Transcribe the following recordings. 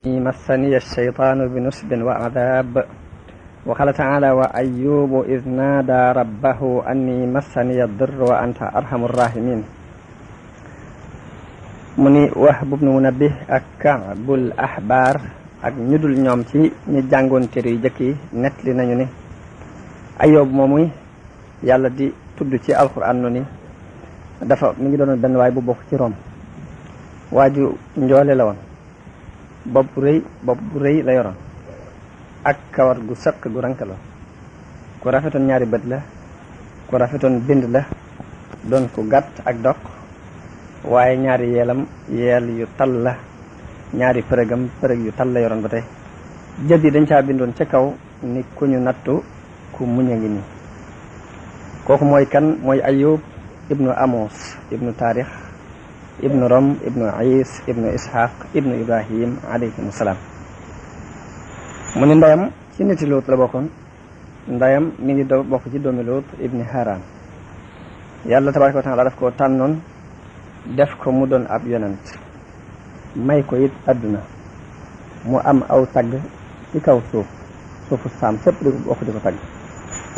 مسني الشيطان بنصب وعذاب. وقال تعالى وأيوب إذ نادى ربه أني مسني الضر وأنت أرحم الراحمين. mu ni Wahb ibn Munabbih ak Ka'bul Ahbar ak ñu dul ñoom ci ñi jàngoon téere yu jëkk yi nettali nañu ni Ayyub moomu yàlla di tudd ci alquran nu ni mi ngi doon benn waay bu bokk ci Rom waaju njoole la woon, bopp bu rëy la yoroon ak kawar gu sëq gu rank la, ku rafetoon ñaari bët la, ku rafetoon bind la, doon ku gàtt ak doq, waaye ñaari yeelam yeel yu tal la, ñaari përëg yu tal la yoroon ba tey. jët yi dañ caa bindoon ca kaw ni ku ñu nattu ku muñ a ngi nii. kooku mooy kan? mooy Ayyub ibnu Amos ibnu Taarix ibnu Rom ibnu Is ibnu Ishaq ibnu Ibrahim alayhim salaam. mu ni ndeyam ci niti Luut la bokkoon. ndeyam mi ngi bokk ci doomi Luut ibni Haran. yàlla tabaaraka wa taala daf ko tànnoon def ko mu doon ab yonent, may ko it àdduna, mu am aw tagg ci kaw suufu saam sépp di bokk di ko tagg.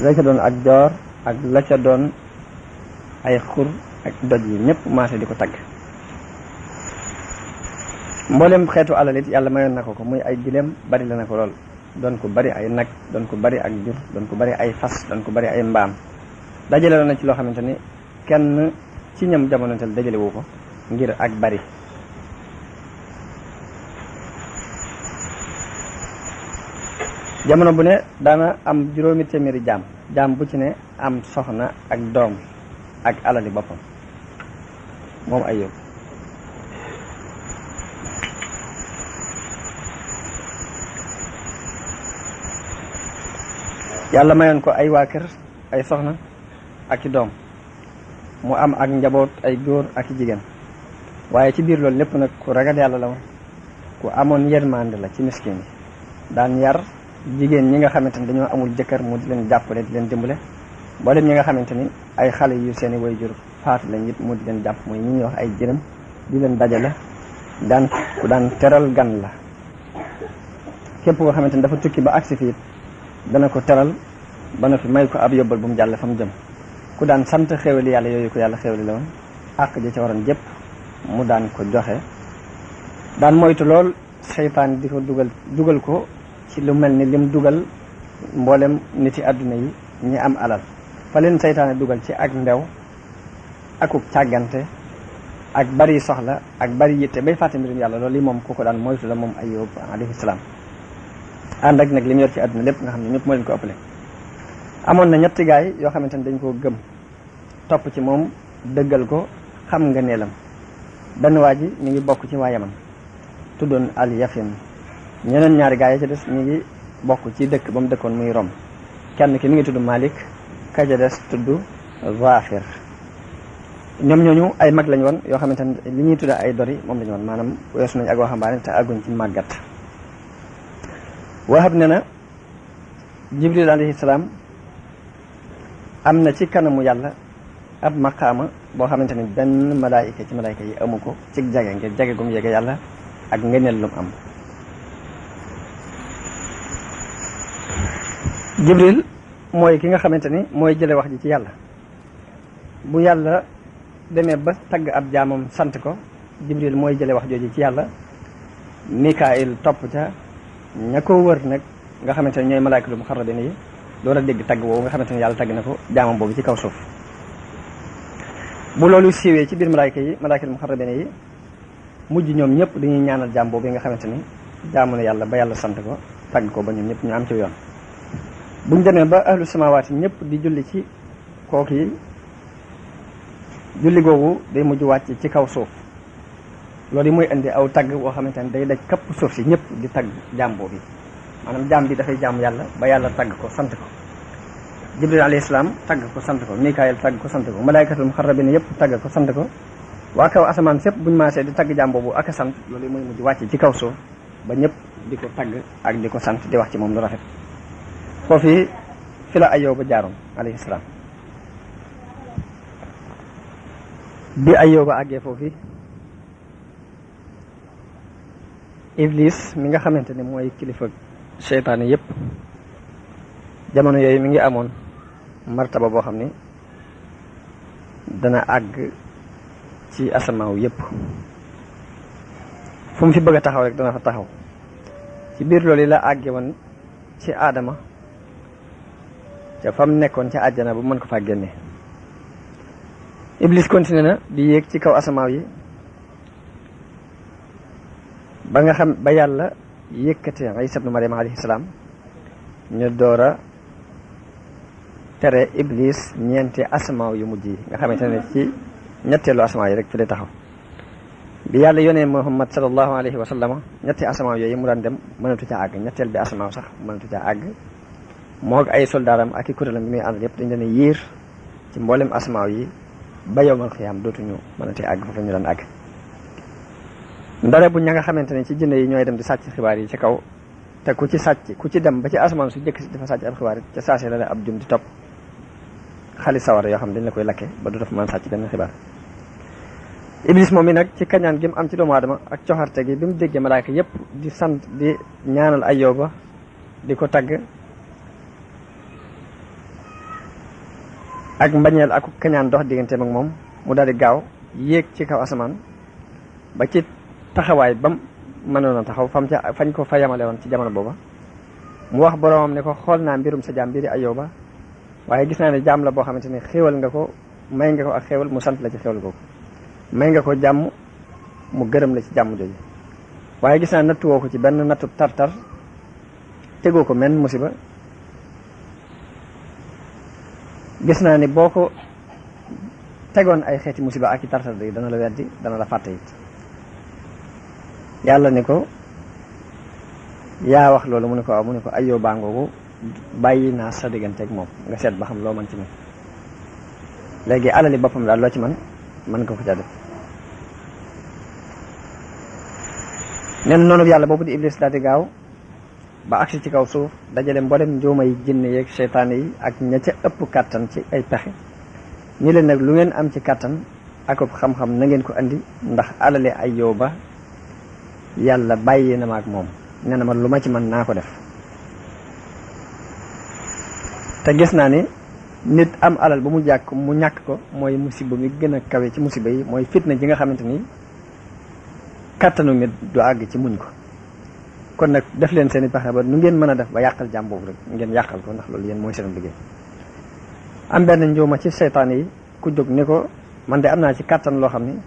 la ca doon ak joor ak la ca doon ay xur ak doj yi ñëpp maase di ko tagg. mboolem xeetu alal it yàlla mayoon na ko muy ay gileem bari la na ko lool, doon ko bari ay nag, doon ko bari ak jur, doon ko bari ay fas, doon ko bari ay mbaam. dajale na ci loo xamante ni kenn ci ñam jamonontel dajale wu ko ngir ak bari. jamono bu ne daana am juróomi téeméeri jaam bu ci ne am soxna ak doom ak alali boppam moom Ayyub. yàlla mayoon ko ay waa kër, ay soxna ak i doom, mu am ak njaboot ay góor ak i jigéen. waaye ci biir loolu lépp nag ku ragal yàlla la woon, ku amoon yërmande la ci miskin yi. daan yar jigéen ñi nga xamante ni dañoo amul jëkkër mu di leen jàppale di leen dimbale. mboolem ñi nga xamante ni ay xale yu seeni waajur faatu lañ it mu di leen jàpp, mooy ñi ñuy wax ay jërëm, di leen dajale. ku daan teral gan la. képp koo xamante ni dafa tukki ba agsi fii dana ko teral ba na fi may ko ab yóbbal bu mu jàll fa mu jëm. ku daan sant xéwali yàlla yooyu ko yàlla xéwali la woon, àq ji ca waroon jëpp mu daan ko joxe. daan moytu lool seytaan di ko dugal ko ci lu mel ni lim dugal mboolem nit yi àdduna yi ñi am alal. fa leen seytaane dugal ci ak ndew akuk càggante ak bari soxla ak bari yitte bay fàtte mbirum yàlla. loolu li moom ku ko daan moytu la moom Ayyub alayhi salaam. ànd ak nag li mu yor ci àdduna lépp nga xam ne ñëpp moo leen ko ëppale. amoon na ñetti gaay yoo xamante ne dañ koo gëm topp ci moom dëggal ko, xam nga neelam. benn waa ji mi ngi bokk ci waa Yaman tuddoon al Yafin. ñeneen ñaari gaay yi ca des mi ngi bokk ci dëkk ba mu dëkkoon muy Rom. kenn ki mi ngi tudd Malik, ka ca des tudd Zafir. ñoom ñooñu ay mag lañ woon yoo xamante ne li ñuy tudd ay dori moom lañu woon, maanaam weesu nañ ak waxambaane te àgguñ ci màggat. Wahab ne na Jibril alayhi salaam am na ci kanamu yàlla ab maqaama boo xamante ni benn malaayika ci malaayika yi amu ko ci jage, ngir jage gum yege yàlla ak ngeneel lum am. Jibril mooy ki nga xamante ni mooy jële wax ji ci yàlla. bu yàlla demee ba tagg ab jaamam sant ko, Jibril mooy jële wax jooju ci yàlla. Mikaayil topp ca, ña ko wër nag nga xamante ne ñooy malaayikatul muxarrabin yi door a dégg tagg woowu nga xamante ne yàlla tagg na ko jaamam boobu ci kaw suuf. bu loolu siiwee ci biir malaayikatul muxarrabin yi mujj ñoom ñëpp dañuy ñaanal jaam boobu nga xamante ni jaamu na yàlla ba yàlla sant ko tagg ko ba ñoom ñëpp ñu am ci yoon. buñ demee ba ahlu samawaati ñëpp di julli ci kooku yi, julli googu day mujj wàcc ci kaw suuf. loolu yi mooy indi aw tagg woo xamante ne day daj kapp suuf si ñëpp di tagg jaam boobu. maanaam jaam bi dafay jaamu yàlla ba yàlla tagg ko sant ko. Jibril alayhi salaam tagg ko sant ko, Mikaayil tagg ko sant ko, malaaykatul muxarrabin yëpp tagg ko sant ko. waa kaw asamaan sépp buñu maasee di tagg jaam boobu ak a sant, loolu yi mooy mujj wàcc ci kaw suuf ba ñëpp di ko tagg ak di ko sant di wax ci moom lu rafet. foofu fi la Ayyub ba jaaroon alayhi salaam. bi Ayyub ba àggee foofu Iblis mi nga xamante ni mooy kilifa seytaane yépp jamono yooyu mi ngi amoon martaba boo xam ni dana àgg ci asamaaw yépp fu mu fi bëgg a taxaw rek dana fa taxaw ci biir loolu yi la àgge woon ci aadama ca fam nekkoon ca àjjana bu mën ko faa génne Iblis continué na di yéeg ci kaw asamaaw yi ba nga xam ba yàlla yëkkate Isa ibnu Maryam alayhi salaam ñu door a tere Iblis ñeenti asamaaw yu mujj yi nga xamante ne ci ñetteelu asamaaw yi rek fi lay taxaw bi yàlla yónnee Muhammad sallallahu alayhi wa sallam ñetti asamaaw yooyu mu daan dem mënatu ca àgg ñetteel bi asamaaw sax mënatu ca àgg moog ay soldaaram ak i kuréelam yi muy àndal yëpp dañ leen a yiir ci mboolem asamaaw yi ba yowmal xiyaam dootuñu mënati àgg foofu ñu daan àgg ndare bu ña nga xamante ne ci jinne yi ñooy dem di sàcc xibaar yi ci kaw te ku ci dem ba ci asamaan su jëkk si dafa sàcc ab xibaar yi ca saase la ab jum di topp xali sawar yoo xam ne dañ la koy lakke ba du dafa mën sàcc benn xibaar Iblis moom mi nag ci kañaan gi mu am ci doomu aadama ak coxarte gi bi mu déggee malaaka yépp di sant di ñaanal Ayyuba di ko tagg ak mbañeel ak kañaan dox digganteem ak moom mu daal di gaaw yéeg ci kaw asamaan ba ci taxawaay bam mënoon a taxaw fañ ko fa yamale woon ci jamono booba mu wax boroomam ne ko xool naa mbirum sa jaam mbiri Ayyuba waaye gis naa ne jaam la boo xamante ne xéewal nga ko may nga ko ak xéewal mu sant la ci xéewal googu may nga ko jàmm mu gërëm la ci jàmm jooju waaye gis naa nattuwoo ko ci benn nattu tartar tegoo ko menn musiba gis naa ni boo ko tegoon ay xeeti musiba ak i tartar yi dana la weddi dana la fàtte it yàlla ni ko yaa wax loolu mu ne ko waaw mu ne ko Ayyuba ngoogu bàyyi naa sa digganteeg moom nga seet ba xam loo mën ci man léegi alali boppam daal loo ci mën nga ko ca def nen noonu yàlla boobu di Iblis daal di gaaw ba agsi ci kaw suuf dajale mboolem njuumay jinne yeeg seytaane yi ak ña ca ëpp kàttan ci ay pexe ñi leen nag lu ngeen am ci kàttan ak xam-xam na ngeen ko andi ndax alali Ayyuba yàlla bàyyi na ma ak moom nee na ma lu ma ci mën naa ko def te gis naa ni nit am alal ba mu ñàkk ko mooy musiba mi gën a kawe ci musiba yi mooy fitna ji nga xamante ni kàttanu nit du àgg ci muñ ko kon nag def leen seen i pexe ba nu ngeen mën a def ba yàqal jàmm boobu rek ngeen yàqal ko ndax loolu yéen mooy seen liggéey am benn njuuma ci seytaan yi ku jóg ni ko man de am naa ci kàttan loo xam ni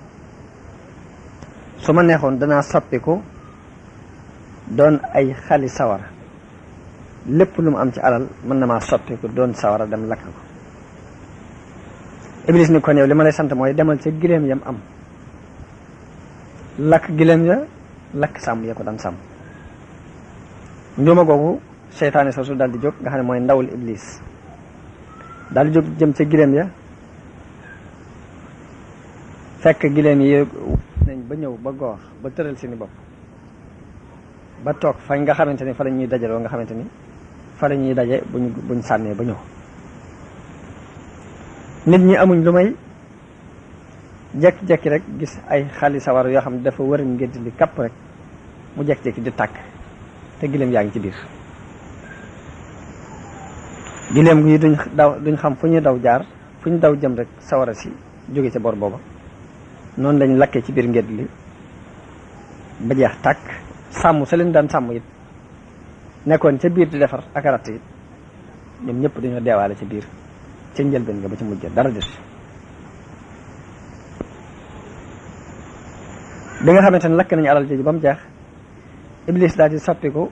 su ma neexoon danaa soppiku doon ay xali sawara lépp lu mu am ci alal mën na maa soppiku doon sawara dem lakk ko Iblis ni kon yow li ma lay sant mooy demal ca gileem yam am lakk gileem ya lakk sàmm ya ko daan sàmm njuuma googu seytaane soosu daal di jóg nga xam ne mooy ndawul Iblis daal di jóg jëm ca gileem ya fekk gileem yi nañ ba ñëw ba goor ba tëral seeni bopp ba toog fañ nga xamante ni fa la ñuy dajaloo nga xamante ni fa la ñuy daje buñ sànnee ba ñëw nit ñi amuñ lu may jekki-jekki rek gis ay xali sawar yoo xam ne dafa wër ngénti li kapp rek mu jekki-jekki di tàkk te gileem yaa ngi ci biir gileem yi duñ xam fu ñu daw jaar fu ñu daw jëm rek sawara si jóge ca bor booba noonu lañ lakkee ci biir ngénti li ba jeex tàkk sàmm sa leen daan sàmm it nekkoon ca biir di defar ak ratt it ñoom ñëpp dañoo deewaale ca biir ca njëlbeen nga ba ci mujj dara des bi nga xamante ne lakk nañu alal jooju ba mu jeex Iblis daal di soppiku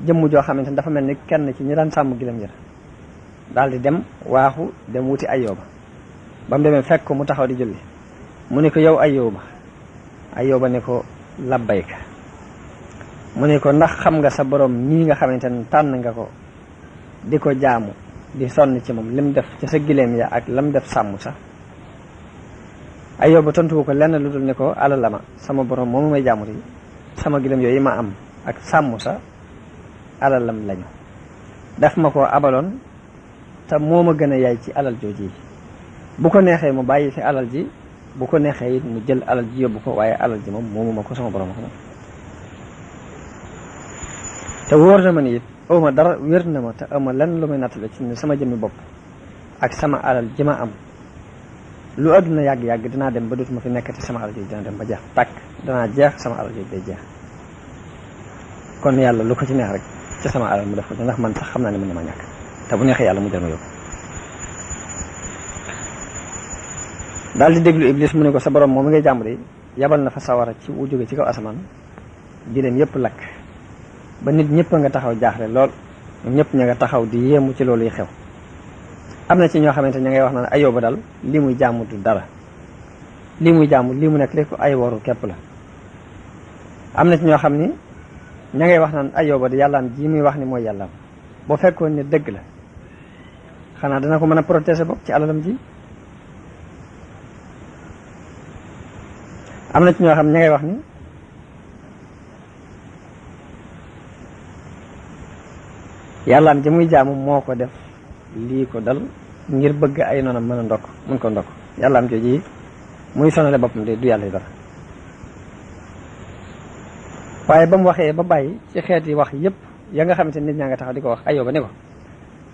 jëmm joo xamante ne dafa mel ni kenn ci ñi daan sàmm gilam jër daal di dem waaxu dem wuti Ayyuba ba mu demee fekk ko mu taxaw di julli mu ne ko yow Ayyuba ne ko labbayka mu ne ko ndax xam nga sa borom ñii nga xamante ne tànn nga ko di ko jaamu di sonn ci moom lim def ci sa gileem ya ak lam def sàmm sa Ayyuba tontuwu ko lenn lu dul ne ko alalama sama borom moomu may jaamu yi sama gileem yooyu ma am ak sàmm sa alalam lañu daf ma ko abaloon te moo ma gën a yaay ci alal jooji bu ko neexee mu bàyyi fi alal ji bu ko neexee it mu jël alal ji yóbbu ko waaye alal ji moom moomu ma ko sama borom ko moom te wóor na ma ni it awma dara wér na ma te awma lenn lu may nattale ci ne sama jëmmi bopp ak sama alal ji ma am lu àdduna yàgg-yàgg dinaa dem ba dootuma fi nekkati, sama alal jooju dina dem ba jeex tàkk, danaa jeex sama alal jooju day jeex. kon yàlla lu ko ci neex rek ci sama alal mu def ko ci, ndax man sax xam naa ne mën na ma ñàkk, te bu neexee yàlla mu jël ma yóbbu. daal di déglu Iblis mu ne ko sa borom moom mi ngay jàmm de yabal na fa sawara ci wu jóge ci kaw asamaan di leen yëpp lakk ba nit ñëpp nga taxaw jaaxle lool, ñëpp ña nga taxaw di yéemu ci loolu yi xew. am na ci ñoo xamante ña ngay wax naan Ayoba daal lii muy jàmm du dara, lii muy jàmm lii mu nekk rek ay waru képp la. am na ci ñoo xam ni ña ngay wax naan Ayoba di yàllaam ji muy wax ni mooy yàllaam, boo fekkoon ne dëgg la xanaa dana ko mën a protéger bopp ci alalam ji. am na ci ñoo xam ña ngay wax ni yàllaam ji muy jaamu moo ko def lii ko dal ngir bëgg ay noonam mën a ndokk mun ko ndokk, yàllaam jooji muy sonale boppam de du yàlla dara. waaye ba mu waxee ba bàyyi ci xeet yi wax yépp ya nga xamante nit ñaa nga taxaw di ko wax Ayoba ne ko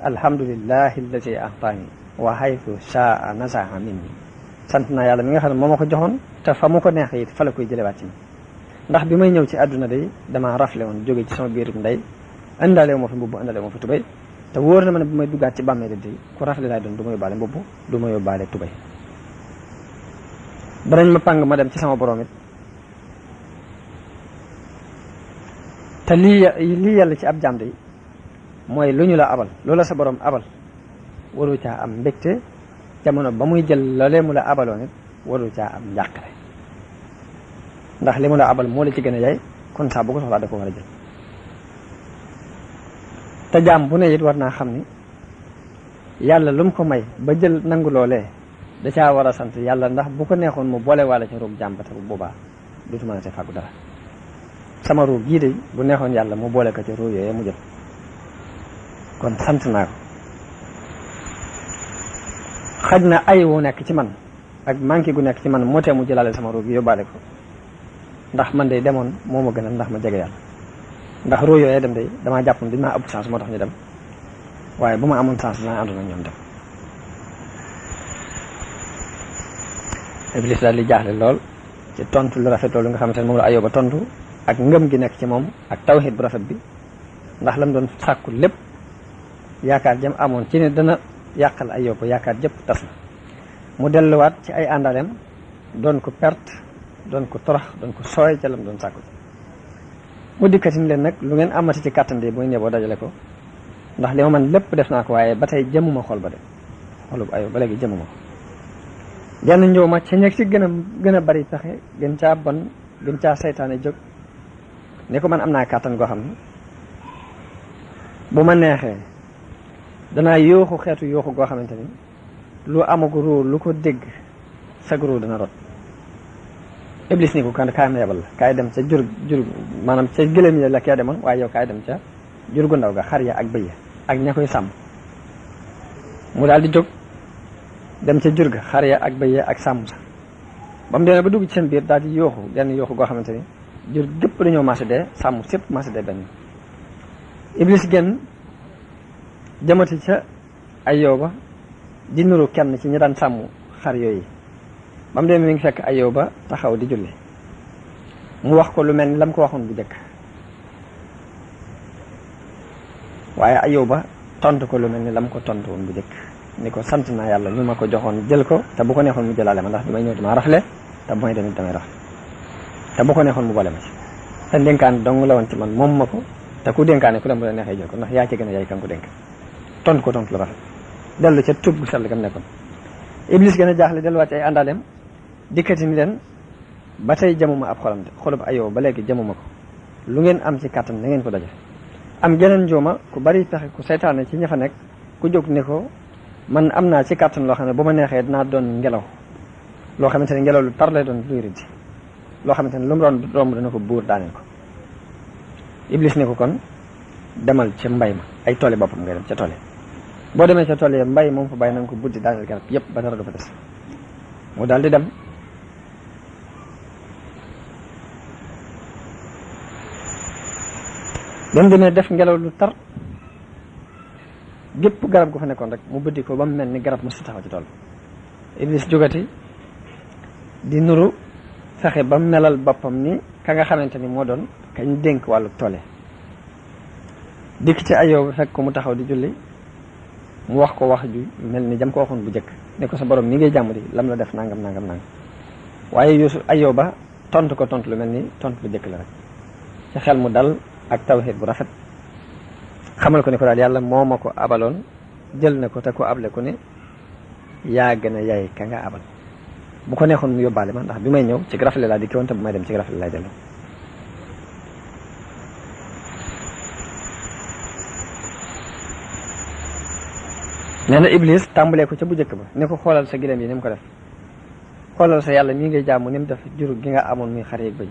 alhamdulillahi allati ahtaani wa haythu shaa nasaha minni, sant naa yàlla mi nga xam ne moo ma ko joxoon te fa mu ko neexee it fa la koy jëlewaat ci ndax bi may ñëw ci àdduna day damaa rafle woon jóge ci sama biirum ndey, indaale moo fi mbubb indaale moo fi tubay, te wóor na ma ne bu may duggaat ci bàmmeel day ku rafle laay doon, du ma yóbbaale mbubb, du ma yóbbaale tubay. danañ ma pàng ma dem ci sama borom it, te lii yàlla ci ab jaam day mooy lu ñu la abal, loola sa borom abal waru caa am mbégte, jamono ba muy jël loolee mu la abaloon it waru caa am njàqare, ndax li mu la abal moo la ci gën a yaay, kon saa bu ko soxlaa da ko war a jël. te jaam bu ne it war naa xam ni yàlla lu mu ko may ba jël nangu loolee da caa war a sant yàlla, ndax bu ko neexoon mu boole waale ca ruug jaam ba te bu boobaa dootu mën a te fàggu dara. sama ruug gii de bu neexoon yàlla mu boole ko ca ruug yooyee mu jël, kon sant naa ko. xaj na ay wu nekk ci man ak manqué gu nekk ci man moo tee mu jëlaale sama ruug gi yóbbaale ko, ndax man de demoon moo ma gënal, ndax ma jege yàlla. ndax ruug yooyee dem de damaa jàpp ne dañ maa ëpp chance moo tax ñu dem, waaye bu ma amoon chance dinaa àndoon ak ñoom dem. Iblis daal di jaaxle lool ci tontu lu rafet loolu nga xamante ne moom la Ayoba tontu, ak ngëm gi nekk ci moom ak tawhid bu rafet bi, ndax lam doon sàkku lépp yaakaar jëm amoon ci ne dana yàqal Ayoba yaakaar jëpp tas na. mu delluwaat ci ay àndaleem doon ko perte, doon ko torox, doon ko sooy ca lam doon sàkku. mu dikkati ni leen nag lu ngeen amati ci kàttan de booy ñëwoo dajale ko, ndax li ma man lépp def naa ko, waaye ba tey jëmuma xol ba de xolub Ayoba ba léegi jëmuma ko. genn njëw ma ca ñeg ci gën a bari pexe, gën caa bon, gën caa saytaane jóg ne ko man am naa kàttan goo xam ne bu ma neexee danaa yooxu xeetu yooxu goo xamante ni lu amagu ruu lu ko dégg sag ruu dana rot. Iblis ni ko kan kaay ma yebal la, kaay dem ca jur maanaam ca gëlëm ya la kee demoon, waaye yow kaay dem ca jur gu ndaw ga, xar ya ak bëy ya ak ña koy sàmm. mu daal di jóg dem ca jur ga, xar ya ak bëy ya ak sàmm sax. ba mu demee ba dugg ci seen biir daal di yooxu genn yooxu goo xamante ni jur gépp dañoo marché dee, sàmm sépp marché dee benn. Iblis genn jamati ca Ayoba di nuru kenn ci ñi daan sàmm xar yooyu. ba mu demee mi ngi fekk Ayoba taxaw di julli, mu wax ko lu mel ni lam ko waxoon bu njëkk, waaye Ayoba tontu ko lu mel ni lam ko tontu woon bu njëkk, ni ko sant naa yàlla ñu ma ko joxoon jël ko, te bu ko neexoon mu jëlaale ma, ndax damay ñëw dama rafle, te bu may demit damay rafle, te bu ko neexoon mu boole ma ci. te dénkaan dong la woon ci man moom ma ko, te ku dénkaane ku dem bu la neexee jël ko, ndax yaa ci gën a yaay kan ko dénk. tontu ko tontu lu rafet, dellu ca tub gu sell gam nekkoon. Iblis gën a jaaxle delluwaat ci ay àndaaleem dikkati ni leen ba tey jamuma ab xolam de, xolub Ayoba ba léegi jamuma ko, lu ngeen am ci kàttan na ngeen ko daje. am geneen njuuma ku bari pexe ku saytaane ci ña fa nekk ku jóg ne ko man am naa ci kàttan loo xam ne bu ma neexee dinaa doon ngelaw loo xamante ne ngelaw lu tar lay doon luy riddi, loo xamante ne lu mu doon romb dana ko buur daaneel ko. Iblis ne ko kon demal ca mbay ma, ay tooli boppam ngay dem ca tool yi, boo demee ca tool yi mbay moom fa bàyyi na nga ko buddi daaneel garab yëpp ba dara du fa des. mu daal di dem ba mu demee def ngelaw lu tar gépp garab gu fa nekkoon rek mu bëddi ko ba mu mel ni garab mu si taxaw ci tool Iblis jógati di nuru fexe ba melal boppam ni ka nga xamante ni moo doon kañ dénk wàllu toole dikk ci Ayóoba fekk ko mu taxaw di julli mu wax ko wax ju mel ni jam ko waxoon bu njëkk ne ko sa borom mi ngay jàmm di lam la def nangam nangam nangam waaye Ayóoba tontu ko tontu lu mel ni tontu bu njëkk la rek ci xel mu dal ak tawxiid bu rafet xamal ko ne ko daal yàlla moo ma ko abaloon jël na ko te ko able ko ne yaa gën a yaay ka nga abal bu ko neexoon mu yóbbaale ma ndax bi may ñëw ci rafet laa dikki woon te bu may dem ci rafet laay dellu nee na Iblis tàmbalee ko ca bu njëkk ba ne ko xoolal sa gileem yi ni mu ko def xoolal sa yàlla mii ngay jaamu ni mu def juru gi nga amoon muy xar yeeg bëy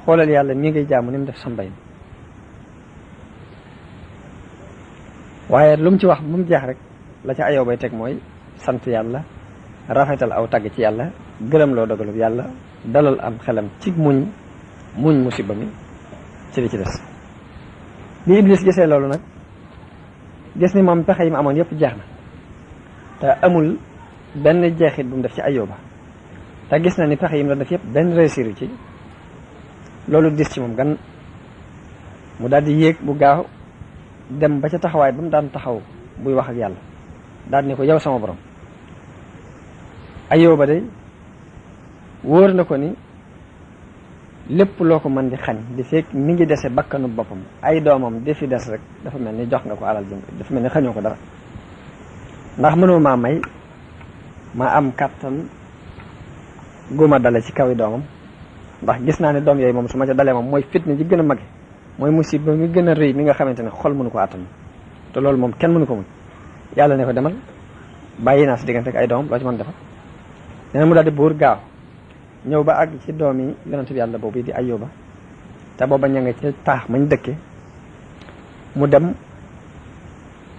xoolal yàlla mii ngay jaamu ni mu def sa mbay waaye lu mu ci wax bu mu jeex rek la ca Ayóoba bay teg mooy sant yàlla rafetal aw tagg ci yàlla gërëm loo dogalub yàlla dalal am xelam ci muñ musiba mi ci li ci des bi Iblis gisee loolu nag gis ni moom pexe yi mu amoon yëpp jeex na te amul benn jeexit bu mu def ci Ayóoba te gis na ni pexe yi mu doon def yëpp benn réussir ci loolu dis ci moom gan mu daal di yéeg bu gaaw dem ba ca taxawaay ba mu daan taxaw buy wax ak yàlla daal ni ko yow sama borom Ayóoba day wóor na ko ni lépp loo ko mën di xañ di fekk mi ngi dese bakkanu boppam ay doomam di fi des rek dafa mel ni jox nga ko alal jëm dafa mel ni xañoo ko dara ndax mënoo maa may ma am kàttan guma dale ci kawi doomam ndax gis naa ne doom yooyu moom su ma ca dalee moom mooy fitna ji gën a mage mooy musiba mi gën a rëy mi nga xamante ne xol mënu ko àttan te loolu moom kenn mënu ko muñ yàlla ne ko demal bàyyi naa si diggante ak ay doomam loo ci mën defal nee na mu daal di buur gaaw ñëw ba àgg ci doom yi yonent bi yàlla boobu di Ayóoba te booba ña nga ci taax mañ dëkke mu dem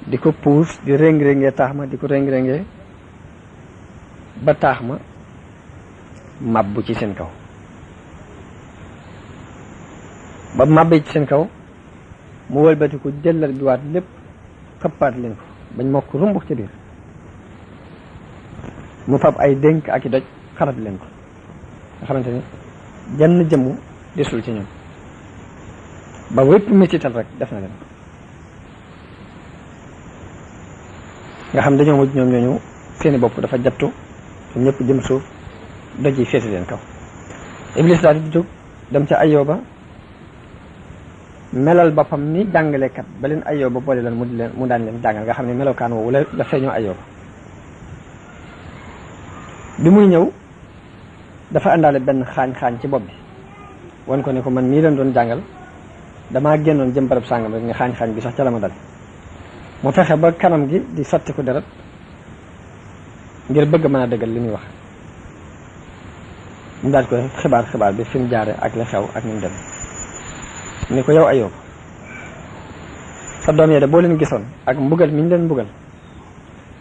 di ko puus di réng-réngee taax ma di ko réng-réngee ba taax ma mabbu ci seen kaw ba màbbee ci seen kaw mu wëlbati ko jëlal bi waat lépp xëppaat leen ko bañ mokk rumbux ci biir mu fab ay dénk ak i doj xarat leen ko nga xamante ni jenn jëmmu desul ci ñoom ba wépp mettital rek def na leen nga xam dañoo mujj ñoom ñooñu seeni bopp dafa jattu ñoom ñëpp jëm suuf doj yi féete leen kaw Iblis daal di jóg dem ca Ayóoba melal boppam ni jàngalekat ba leen Ayóoba boole leen mu daan leen jàngal nga xam ne melokaan woowu la feeñoo Ayóoba bi muy ñëw dafa àndaale benn xaañ-xaañ ci bopp bi wan ko ne ko man mii leen doon jàngal damaa génnoon jëm barab sàngam rek ne xaañ-xaañ bi sax ca la ma dal mu fexe ba kanam gi di sotti ko deret ngir bëgg mën a dëggal li muy wax mu daal ko xibaar bi fi mu jaare ak li xew ak ni mu dem ni ko yow Ayóoba sa doom yee de boo leen gisoon ak mbugal mi ñu leen mbugal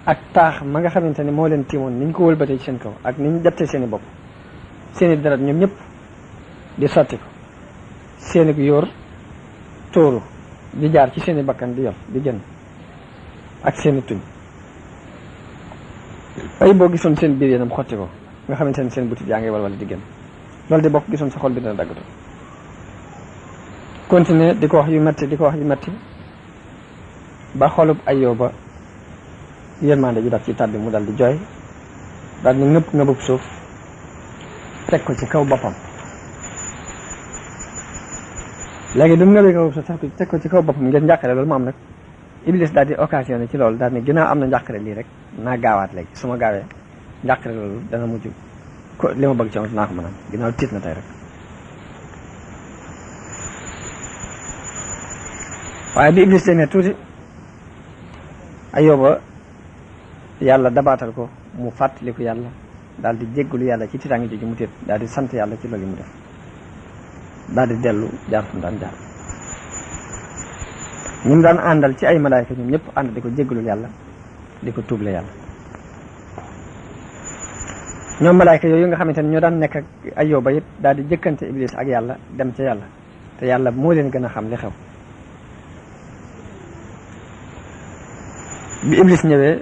ak taax ma nga xamante ni moo leen tiimoon ni ñu ko wëlbatee ci seen kaw ak ni ñu jattee seen i bopp seen i deret ñoom ñëpp di sotti ko seen i yóor tóoru di jaar ci seen i bakkan di yor di génn ak seen i tuñ ay boo gisoon seen biir yéenam xotti ko nga xamante ni seen butit yaa ngi walwala di génn loolu di bokk gisoon sa xol bi dina daggatu continuer di ko wax yu metti ba xolub Ayóoba yërmande ji daf ci tàbbi mu dal di jooy daal di ngëbub suuf teg ko ci kaw boppam léegi bi mu ngëbee ngëbub suuf teg ko ci kaw boppam ngir njàqare loolu mu am nag Iblis daal di occasionné ci loolu daal ni ginnaaw am na njàqare lii rek naa gaawaat léegi su ma gaawee njàqare loolu dana mujj ko li ma bëgg ci naa ko mën a am ginnaaw tiit na tey rek waaye bi Iblis ne tuuti Ayóoba yàlla dabaatal ko mu fàttaliku yàlla daal di jéggalu yàlla ci tiitaange jooju mu tiit daal di sant yàlla ci loolu mu def daal di dellu jaar fu mu daan jaar ñi mu daan àndal ci ay malaayka ñoom ñëpp ànd di ko jéggalul yàlla di ko tuuble yàlla ñoom malaayka yooyu nga xamante ne ñoo daan nekk ak Ayóoba yëpp daal di jëkkante Iblis ak yàlla dem ca yàlla te yàlla moo leen gën a xam li xew bi iblis ñëwee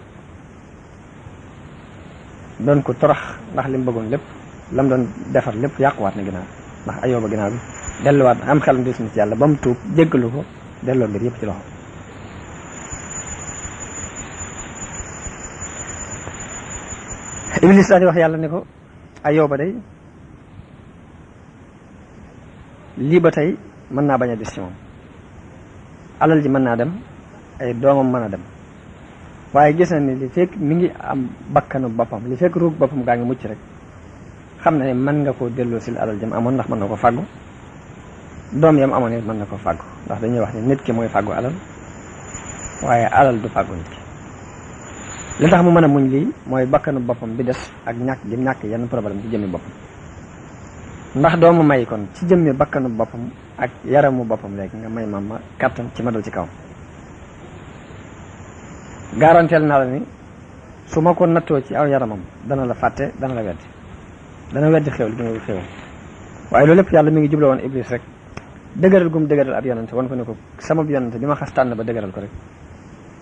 doon ko torox ndax li mu bëggoon lépp lam doon defar lépp yàquwaat na ginnaaw ndax Ayóoba ginnaaw bi delluwaat am xelam di ci yàlla ba mu tuub jéggalu ko delloo mbir yëpp ci loxo. iblis daal di wax yàlla ne ko Ayóoba day lii ba tey mën naa bañ a des ci moom, alal ji mën naa dem, ay doomam mën a dem, waaye gis na ni li fekk mi ngi am bakkanu boppam, li fekk ruug boppam gaa ngi mucc rek xam na ne mën nga koo delloo si alal jëm amoon ndax mën na ko fàggu, doom yam amoon it mën na ko fàggu, ndax dañuy wax ne nit ki mooy fàggu alal waaye alal du fàggu nit ki. li tax mu mën a muñ lii mooy bakkanu boppam bi des ak ñàkk gi ñàkk yenn problème ci jëmmi boppam, ndax doomu may kon ci jëmmi bakkanu boppam ak yaramu boppam léegi nga may ma kàttan ci ma dal ci kaw. garanteel naa la ni su ma ko nattoo ci aw yaramam dana la fàtte, dana la weddi, dana weddi xew li gi nga xew. waaye loolu lépp yàlla mi ngi jubloo woon iblis rek dëgëral gum dëgëral ab yonante wan ko ne ko sama yonante bi ma xas tànn ba dëgëral ko rek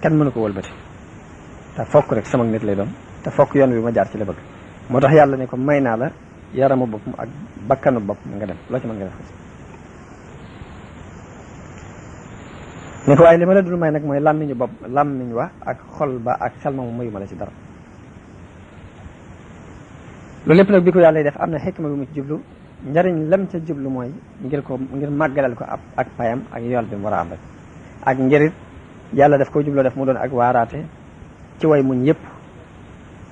kenn mënu ko wëlbati, te fokk rek sama nit lay doon, te fokk yoon wi ma jaar ci la bëgg. moo tax yàlla ne ko may naa la yaramu boppam ak bakkanu boppam nga dem loo ci mën nga def ko ne ko waaye li ma la dul may nag mooy làmmiñu bopp làmmiñ wa ak xol ba ak xel ma mu mayu ma la ci dara. loolu lépp nag bi ko yàlla def am na xikma bi mu ci jublu, njariñ lam ca jublu mooy ngir màggalal ko ak payam ak yool bi mu war a am rek, ak njërit yàlla daf ko jubloo def mu doon ak waaraate ci way muñ yëpp,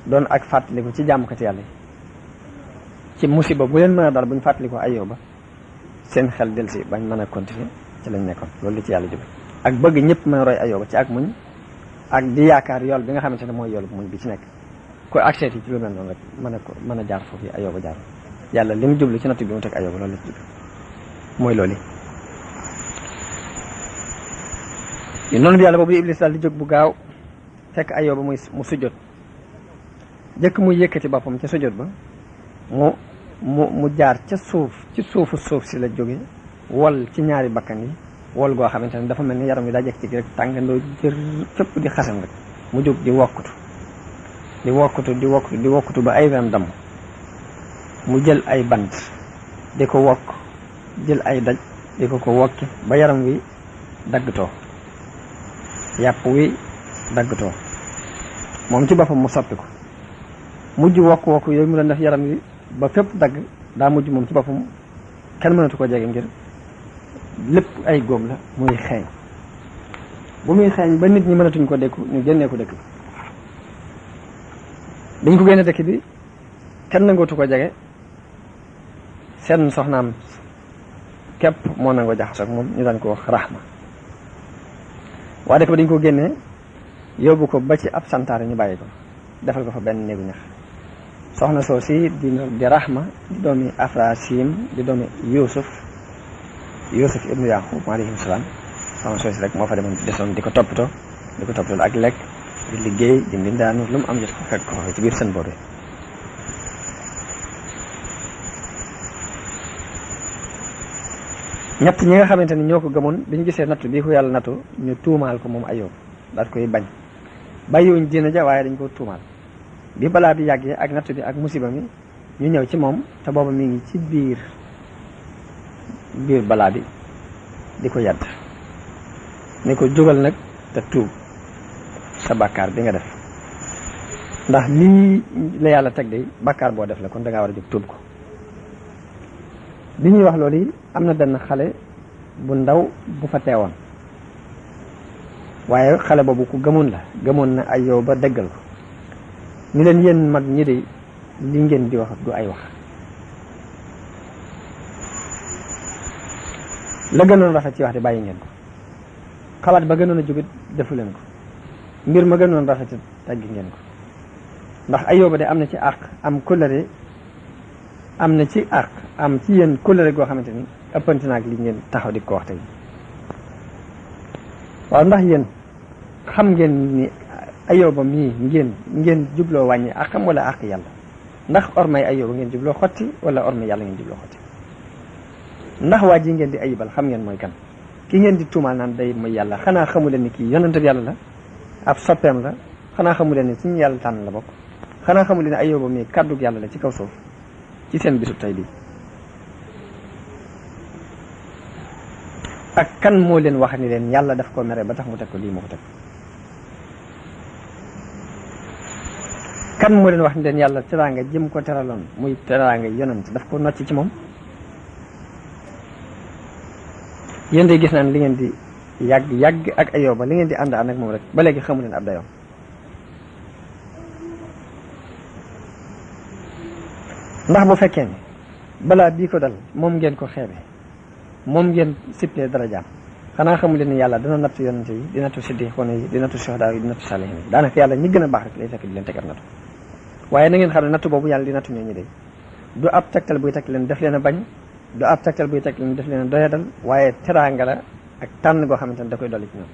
doon ak fàttaliku ci jàmmkat yàlla yi ci musiba bu leen mën a dal buñ fàttalikoo Ayóoba seen xel delsi bañ mën a continuer ci lañ nekkoon. loolu li ci yàlla jublu ak bëgg ñëpp mën a roy Ayóoba ci ak muñ ak di yaakaar yool bi nga xamante ne mooy yoolu muñ bi ci nekk ko accès yi ci lu mel noonu rek mën a jaar foofu Ayóoba jaar. yàlla li mu jublu ci natt bi mu teg Ayóoba loolu la ci jublu mooy loolu yi noonu bi yàlla boobu iblis daal di jóg bu gaaw fekk Ayóoba mu sujjot jëkk muy yëkkati boppam ca sujjot ba mu jaar ca ci suuf si la jóge wol ci ñaari bakkan yi wol goo xamante ne dafa mel ni yaram wi daa jekk ci rek tàngandoo jër fépp di xasan rek mu jóg di wokkutu ba ay wem damm mu jël ay bant di ko wokk jël ay daj di ko wokki ba yaram wi daggtoo yàpp wi daggtoo moom ci boppam mu soppi ko mujj wokk yooyu mu doon def yaram wi ba fépp dagg daa mujj moom ci boppam kenn mënatu ko jege ngir lépp ay góom la muy xeeñ bu muy xeeñ ba nit ñi mënatuñ ko dékku ñu génnee ko dëkk bi dañ ko génne dëkk bi kenn nangootu ko jege seen soxnaam képp moo nangoo jaxasoo ak moom ñu daan ko wax Rahma. waa dëkk ba dañ ko génnee yóbbu ko ba ci ab santaare ñu bàyyi ko defal ko fa benn néegu ñax soxna soo si di Rahma di doomi Afrasim di doomi Yuusuf ibnu Yaqub alayhi salaam. soxna soo si rek moo fa desoon di ko toppatoo ak lekk di liggéey di mbindaanu lu mu am jot ko fekk ko ci biir seen boor yi. ñett ñi nga xamante ni ñoo ko gëmoon bi ñu gisee nattu bii ko yàlla nattu ñu tuumaal ko moom Ayóob daal koy bañ bàyyiwuñ diina ja waaye dañ ko tuumaal bi balaa bi yàggee ak nattu bi ak musiba mi ñu ñëw ci moom te booba mi ngi ci biir balaa bi di ko yàdd ni ko jógal nag te tuub sa bàkkaar bi nga def ndax lii la yàlla teg de bàkkaar boo def la kon da ngaa war a jóg tuub ko. bi ñuy wax loolu yi am na benn xale bu ndaw bu fa teewoon waaye xale boobu ku gëmoon na Ayóoba dëggal ko ni leen yéen mag ñi de li ngeen di wax du ay wax la gënoon rafet ci wax de bàyyi ngeen ko xalaat ba gënoon a jógit defu leen ko mbir ma gënoon rafet teggi ngeen ko ndax Ayóoba de am na ci àq am kóllëre am na ci àq am ci yéen kóllëre goo xamante ni ëppante naag li ngeen taxaw di ko wax tey waaw ndax yéen xam ngeen ni Ayóoba mii ngeen jubloo wàññi àqam wala àq yàlla ndax ormay Ayóoba ngeen jubloo xotti wala ormay yàlla ngeen jubloo xotti ndax waa ji ngeen di ayibal xam ngeen mooy kan ki ngeen di tuumaal naan day mooy yàlla xanaa xamu leen ni kii yonent bi yàlla la ab soppeem la xanaa xamu leen ni ci ñu yàlla tànn la bokk xanaa xamu leen Ayóoba mii kàddug yàlla la ci kaw suuf ci seen bisu tey bi ak kan moo leen wax ni leen yàlla daf ko mere ba tax mu teg ko lii moo ko teg kan moo leen wax ni leen yàlla teraanga jëm ko teraloon muy teraanga yonent daf ko nocc ci moom yéen de gis naan li ngeen di yàgg ak Ayóoba li ngeen di ànd ak moom rek ba léegi xamu leen ab dayoom ndax bu fekkee ni balaa bii ko dal moom ngeen ko xeebe moom ngeen sippee darajaam xanaa xamu leen ni yàlla dina nattu yonente yi di nattu siddiqoona yi di nattu suhadaa yi di nattu saalihiin yi daanaka yàlla ñi gën a baax rek lay fekk di leen tegal nattu waaye na ngeen xam ne nattu boobu yàlla di nattu ñooñu de du ab tegtal buy teg leen def leen a bañ du ab tegtal buy teg leen def leen a doyadal waaye teraanga la ak tànn goo xamante ne da koy dolli ci ñoom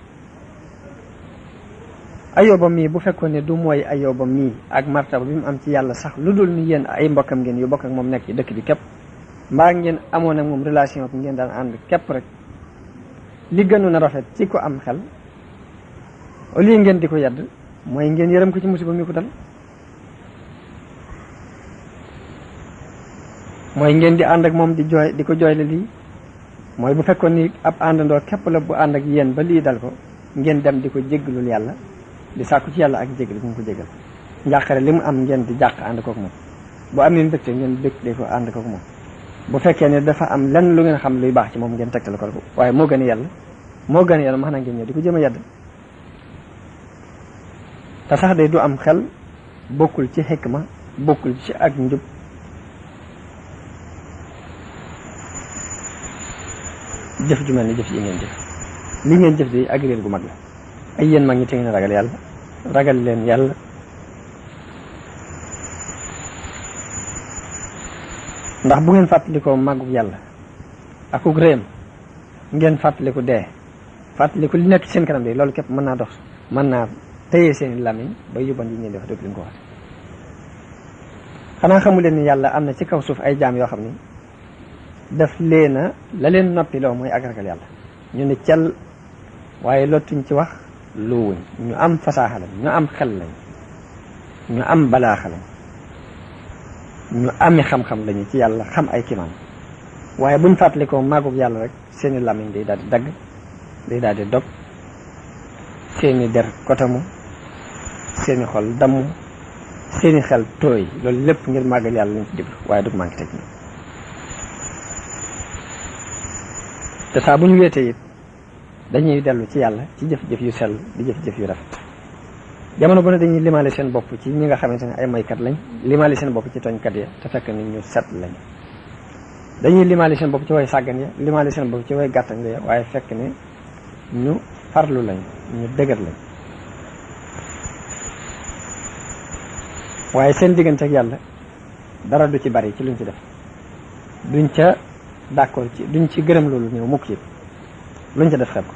Ayóoba mii bu fekkoon ne du mooy Ayóoba mii ak martaba bi mu am ci yàlla sax lu dul ni yéen ay mbokkam ngeen yu bokk ak moom nekk ci dëkk bi képp mbaa ngeen amoon ak moom relation bi ngeen daan ànd képp rek li gënoon a rafet ci ko am xel au lieu ngeen di ko yedd mooy ngeen yërëm ko ci musiba mi ko dal mooy ngeen di ànd ak moom di jooy di ko jooyle lii mooy bu fekkoon ni ab àndandoo képp la bu ànd ak yéen ba lii dal ko ngeen dem di ko jéggalul yàlla di sàkku ci yàlla ak jéggal bu mu ko jéggal njàqare li mu am ngeen di jàq ànd kook moom bu amee mbégte ngeen bég ko ànd kook moom bu fekkee ne dafa am lenn lu ngeen xam luy baax ci moom ngeen tegtal ko waaye moo gën a yàlla max na ngeen ñëw di ko jëm a yedd te sax de du am xel bokkul ci xikma bokkul ci ak njub jëf ju mel ni jëf yi ngeen jëf li ngeen jëf di ak réer gu mag la ay yéen mag ñi te ngeen ragal yàlla ragal leen yàlla ndax bu ngeen fàttalikoo màggug yàlla akuk réem ngeen fàttaliku dee fàttaliku li nekk ci seen kanam de loolu képp mën naa dox mën naa téye seen làmmiñ ba yóbban yi ngeen def dootu leen ko wax xanaa xamu leen ni yàlla am na ci kaw suuf ay jaam yoo xam ni daf leena la leen noppiloo mooy ak ragal yàlla ñu ne cel waaye lottuñ ci wax luwuñ ñu am fasaaxa lañ ñu am xel lañ ñu am balaaxa lañ ñu ami xam-xam lañu ci yàlla xam ay kimaan waaye buñ fàttalikoo màggug yàlla rek seeni làmmiñ day daal di dagg day daal di dog seeni der kotamu seeni xol damm seeni xel tooy loolu lépp ngir màggal yàlla lañ ci jublu waaye dug manqué teg ñi te saa bu ñu weetee it dañuy dellu ci yàlla ci jëf-jëf yu sell di jëf-jëf yu rafet jamono bu ne dañuy limaale seen bopp ci ñi nga xamante ne ay moykat lañ limaale seen bopp ci tooñkat ya te fekk ni ñu set lañ dañuy limaale seen bopp ci way sàggan ya limaale seen bopp ci way gàttan ya waaye fekk ne ñu farlu lañ ñu dëgër lañ waaye seen diggante ak yàlla dara du ci bari ci luñ ci def duñ ca d'accord ci duñ ci gërëm loolu néew mukk ci luñ ca def xeeb ko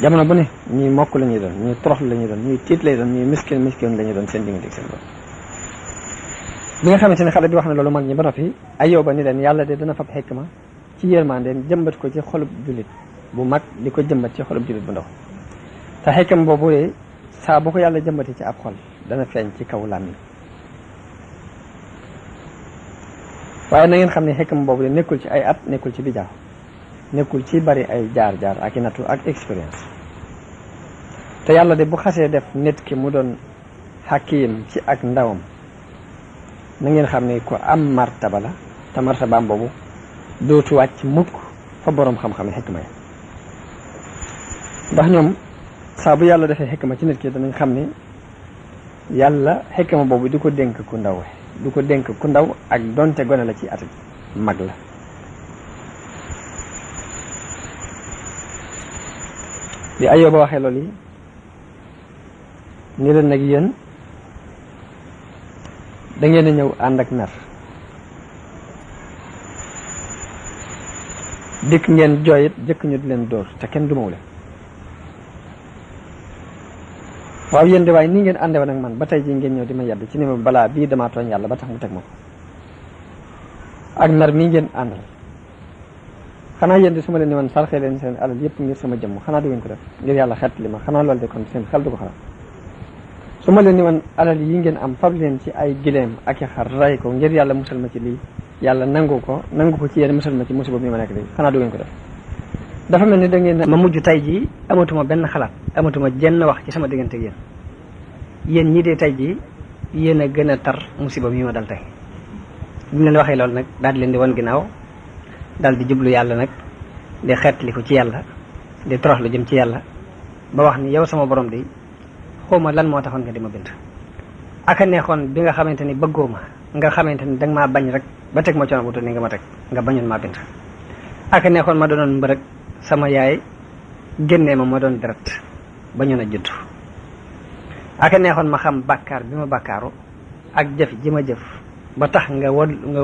jamono bu ne ñuy mokk la ñuy doon ñuy toroxlu la ñuy doon ñuy tiit lay doon ñuy miskin la ñuy doon seen diggante ak seen bopp bi nga xamante ne xale bi wax na loolu mag ñi ba noppi Ayóoba ni leen yàlla de dana fab xikma ci yërmandeem jëmbat ko ci xolub jullit bu mag di ko jëmbat ci xolub jullit bu ndaw te xikma boobu de saa bu ko yàlla jëmbatee ci ab xol dana feeñ ci kaw làmmiñ waaye na ngeen xam ne xikma boobu de nekkul ci ay at nekkul ci bijaaw nekkul ci bari ay jaar-jaar ak i nattu ak expérience te yàlla de bu xasee def nit ki mu doon xakiim ci ak ndawam na ngeen xam ne ko am martaba la te martabaam boobu dootu wàcc mukk fa boroom xam-xam yi xikma ya ndax ñoom saa bu yàlla defee xikma ci nit ki danañ xam ne yàlla xikma boobu du ko dénk ku ndaw du ko dénk ku ndaw ak donte gone la ci at mag la bi Ayóoba waxee loolu yi ni leen nag yéen da ngeen a ñëw ànd ak mer dikk ngeen jooyit jëkk ñu di leen dóor te kenn dumawu leen waaw yéen de waaye nii ngeen àndewoon ak man ba tey jii ngeen ñëw di ma yedd ci ni ma balaa bii damaa tooñ yàlla ba tax mu teg ma ko ak nar mii ngeen àndal xanaa yéen di su ma leen ni woon sarxee leen seen alal yëpp ngir sama jëmm xanaa du ngeen ko def ngir yàlla xet li ma xanaa loolu de kon seen xel du ko xalaat su ma leen ni woon alal yi ngeen am fab leen ci ay gileem ak i xar ray ko ngir yàlla musal ma ci lii yàlla nangu ko ci yéen musal ma ci musiba mi ma nekk lii xanaa du ngeen ko def dafa mel ni da ngeen ma mujj tey jii amatuma benn xalaat amatuma jenn wax ci sama diggante ak yéen ñii de tey jii yéen a gën a tar musiba mi ma dal tey bu ñu leen waxee loolu nag daal di leen di wan ginnaaw daal di jublu yàlla nag di xeetli ko ci yàlla di toroxlu jëm ci yàlla ba wax ni yow sama borom di xawma lan moo taxoon nga di ma bind aka neexoon bi nga xamante ni bëggoo ma nga xamante ni danga maa bañ rek ba teg ma coono bu ni nga ma teg nga bañoon maa bind aka neexoon ma doonoon mbërëg sama yaay génnee ma doon deret bañoon a judd aka neexoon ma xam bàkkaar bi ma bàkkaaru ak jëf ji ma jëf ba tax nga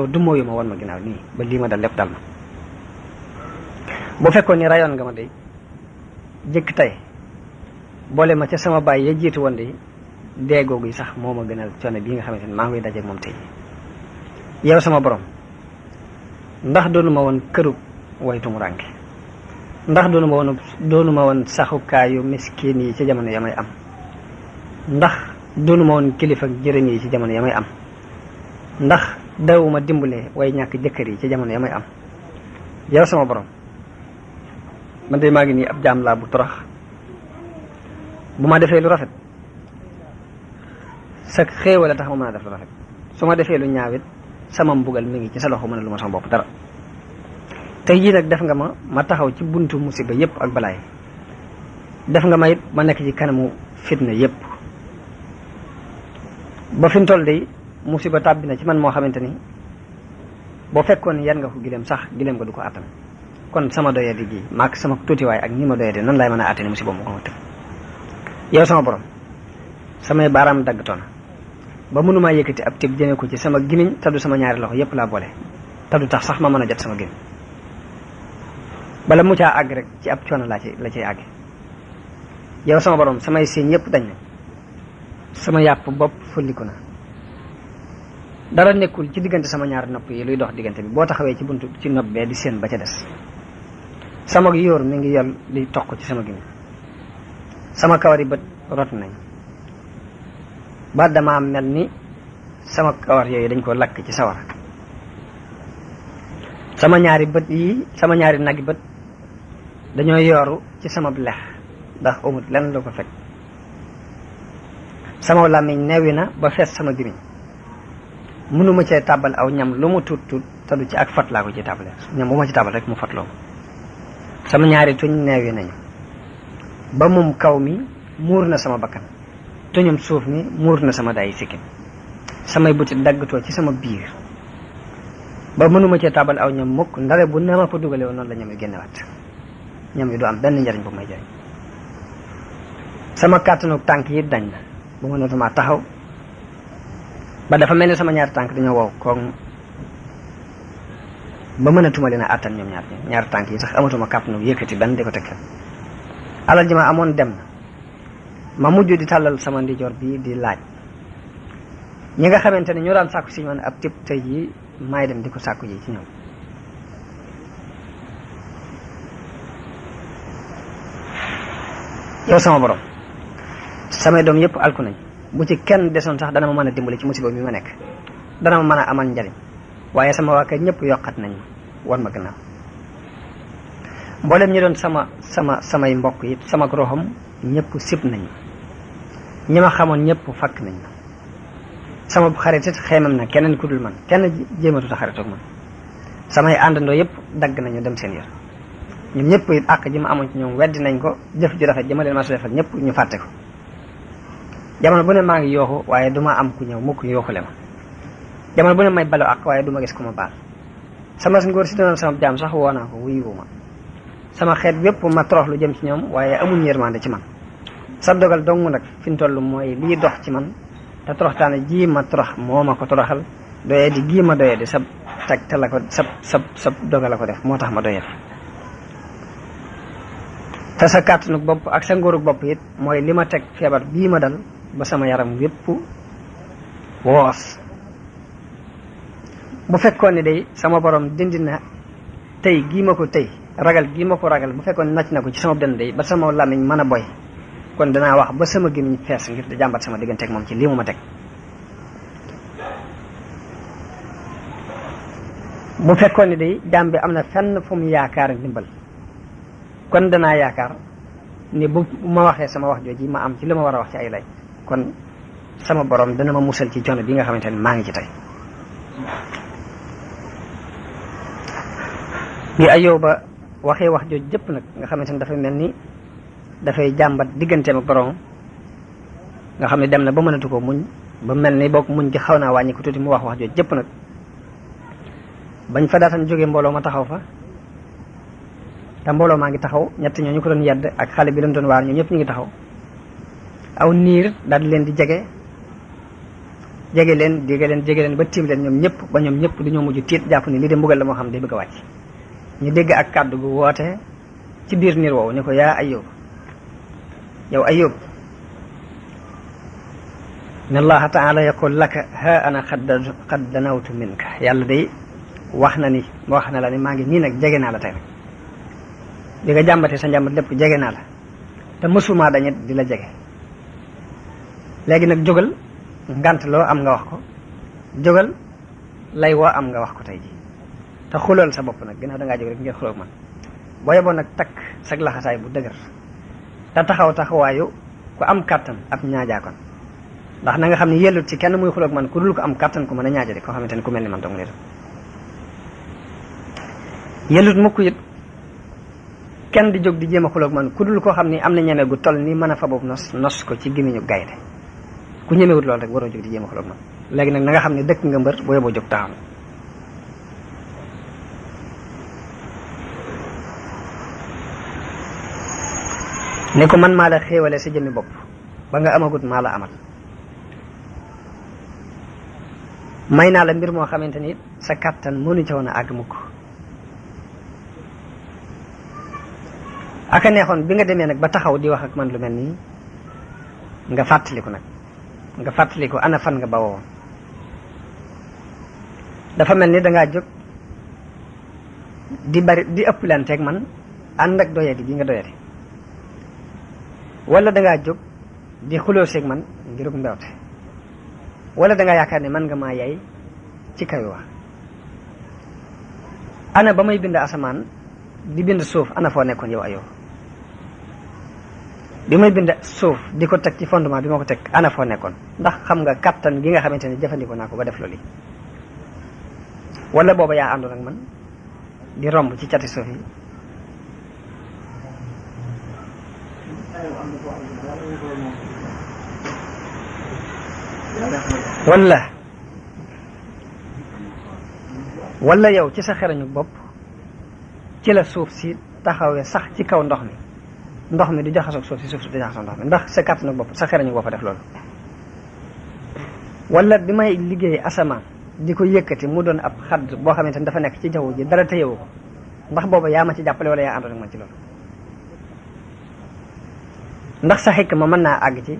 dumóoyu ma won ma ginnaaw nii ba lii ma dal lépp dal ma bu fekkoon ni rayoon nga ma de jëkk tey boole ma ca sama baay ya jiitu woon de deegoogu yi sax moo ma gënal coono bii nga xamante ni maa ngi koy dajeeg moom tey yow sama borom ndax doonu ma woon këru waytu mu rànke ndax doonu ma woon saxukaayu miskin yi ci jamono ya may am ndax doonu ma woon kilifa jërëm yi ci jamono ya may am ndax dawuma dimbale way ñàkk jëkkër yi ci jamono ya may am yow sama borom man de maa ngi nii ab jaam laa bu torox bu ma defee lu rafet sa xéewal a tax ma mën a def lu rafet su ma defee lu ñaawit sama mbugal mi ngi ci sa loxo mën a lu ma sama bopp dara tey jii nag def nga ma taxaw ci buntu musiba yëpp ak balaay def nga ma it ma nekk ci kanamu fitna yëpp ba fi mu toll de musiba tàbbi na ci man moo xamante ni boo fekkoon yan nga ko gileem sax gileem nga du ko àttan kon sama doyadi gi maak sama tuutiwaay ak ñi ma doyadi nan laay mën a àttani musiba mu ko ma tëg yow sama borom samay baaraam daggtoon ba mënumaa yëkkati ab tib jëme ko ci sama gimiñ te du sama ñaari loxo yëpp laa boole te du tax sax ma mën a jot sama gimiñ bala mu caa àgg rek ci ab coono la ciy àgg yow sama borom samay siiñ yëpp dañ na sama yàpp bopp fulliku na dara nekkul ci diggante sama ñaari nopp yi luy dox diggante bi boo taxawee ci buntu ci nopp bee di seen ba ca des sama yóor mi ngi yol li toq ci sama gimiñ sama kawari bët rot nañ ba dama mel ni sama kawar yooyu dañ ko lakk ci sawara sama ñaari nagi bët dañoo yooru ci sama lex ndax amut lenn lu ko fekk sama làmmiñ neewi na ba fees sama gimiñ mënuma cee tàbbal aw ñam lu mu tuut te du ci ak fat laa ko ci tàbbale ñam bu ma ci tàbbal rek mu fatloo sama ñaari tuñ neewi nañu ba mum kaw mi muur na sama bakkan tuñum suuf mi muur na sama dayi sikkim samay buti daggatoo ci sama biir ba mënuma cee tàbbal aw ñam mukk ndare bu ne ma ko dugale woon noonu la ñam yu génnewaat ñam yi du am benn njariñ bu may jariñ sama kàttanu tànk yi dañ na bu mënatuma taxaw ba dafa mel ni sama ñaari tànk dañoo wow koog ba mënatuma leen a àttan ñoom ñaari tànk yi sax amatuma kàttanu yëkkati benn di ko teg alal ji ma amoon dem na ma mujj di tàllal sama ndijoor bii di laaj ñi nga xamante ne ñoo daan sàkku si man ab tib tey jii maay dem di ko sàkku ji ci ñoom yow sama borom samay doom yëpp alku nañ bu ci kenn desoon sax dana ma mën a dimbali ci musiba mi ma nekk dana ma mën a amal njariñ waaye sama waa kër ñëpp yokkat nañ ma wan ma gannaaw mboolem ñi doon samay mbokk yi sama roxam ñëpp sib nañ ñi ma xamoon ñëpp fakk nañ ma sama xarit it xeemam na keneen ku dul man kenn jéematu ta xarit ak man samay àndandoo yëpp dagg nañu dem seen yër ñoom ñëpp it àq ji ma amoon ci ñoom weddi nañ ko jëf ju rafet ji ma leen ma su defal ñëpp ñu fàtte ko jamono bu ne maa ngi yooxu waaye du ma am ku ñëw mukk yooxule ma jamono bu ne may balo ak waaye du ma gis ku ma baal sama ngóor si doon sama jaam sax woo naa ko wuyu ma sama xeet bépp ma torox lu jëm ci ñoom waaye amuñ yërmande ci man sa dogal dong nag fi mu toll mooy lii dox ci man te toroxtaane ji ma torox moo ma ko toroxal doyee di gii ma doyee di sab teg te la ko sab dogal la ko def moo tax ma doyee te sa kàttanu bopp ak sa ngóorug bopp it mooy li ma teg feebar bii ma dal ba sama yaram wépp woos bu fekkoon ne day sama borom dindi na tey gii ma ko tey ragal gi ma ko ragal bu fekkoon nacc na ko ci sama dënd ba sama làmmiñ mën a boy kon danaa wax ba sama gémmiñ fees ngir di jàmbat sama digganteeg moom ci lii mu ma teg. bu fekkoon ne day jaam bi am na fenn fu mu yaakaar ndimbal kon danaa yaakaar ni bu ma waxee sama wax jooji ma am ci li ma war a wax ci ay lay kon sama borom dana ma musal ci coono bi nga xamante ne maa ngi ci tey. bi Ayuba waxee wax jooju jëpp nag nga xamante ne dafay mel ni dafay jàmbat digganteem ak borom nga xam ne dem na ba mënatu ko muñ ba mel ni bokk muñ gi xaw naa wàññi ko tuuti mu wax jooju jëpp nag bañ fa daatan jógee mbooloo ma taxaw fa te mbooloo maa ngi taxaw ñett ñoo ñu ko doon yedd ak xale bi leen doon waar ñoom ñëpp ñu ngi taxaw aw niir daal di leen di jege leen ba tiim leen ñoom ñëpp dañoo mujj tiit jàpp ni lii de mbugal la moo xam day bëgg a wàcc ñu dégg ak kàddu gu woote ci biir niir woowu ni ko yaa Ayub yow Ayub inna allaha taala yaqul laka ha ana qad danawtu minka yàlla day wax na la ni maa ngi nii nag jege naa la tey nag bi nga jàmbatee sa njàmbat lépp jege naa la te mësuma dañet di la jege léegi nag jógal ngant loo am nga wax ko jógal lay woo am nga wax ko tey ji te xulool sa bopp nag ginnaaw dangaa jóg rek ngir xuloog man boo yeboon nag takk sag laxasaay bu dëgër te taxawaayu ku am kàttan ab ñaajaakoon ndax na nga xam ne yellut ci kenn muy xuloog man ku dul ko am kàttan ku mën a ñaaja de koo xamante ne ku mel ni man dong lay def yellut mukk it kenn di jóg di jéem a xuloog man ku dul koo xam ni am na ñeme gu toll ni mën a fa boobu nos ko ci gémmiñu gaynde ku ñemewut loolu rek waroo jóg di jéem a xuloog man léegi nag na nga xam ne dëkk nga mbër boo yeboo jóg taxaw ne ko man maa la xéewale sa jëmmi bopp ba nga amagut maa la amal may naa la mbir moo xamante ni sa kàttan mënu ca woon a àgg mukk aka neexoon bi nga demee nag ba taxaw di wax ak man lu mel nii nga fàttaliku ana fan nga bawoo woon dafa mel ni dangaa jóg di ëpplanteeg man ànd ak doyadi gi nga doyadi wala dangaa jóg di xulóoseeg man ngirug mbewte wala dangaa yaakaar ne man nga maa yay ci kaw wax ana ba may bind asamaan di bind suuf ana foo nekkoon yow Ayub bi may bind suuf di ko teg ci fondement bi ma ko teg ana foo nekkoon ndax xam nga kattan gi nga xamante ne jëfandikoo naa ko ba def loolu wala booba yaa àndoon ak man di romb ci cati suuf yi wala yow ci sa xerañu bopp ci la suuf si taxawee sax ci kaw ndox mi du jaxasoog suuf si suuf si du jaxasoog ndox mi ndax sa kàttanu bopp sa xerañu bopp def loolu wala bi may liggéey asamaan di ko yëkkati mu doon ab xadd boo xamante ni dafa nekk ci jaww ji dara téyewu ko ndax booba yaa ma ci jàppale wala yaa àndoon ak man ci loolu ndax sa xikk ma mën naa àgg ci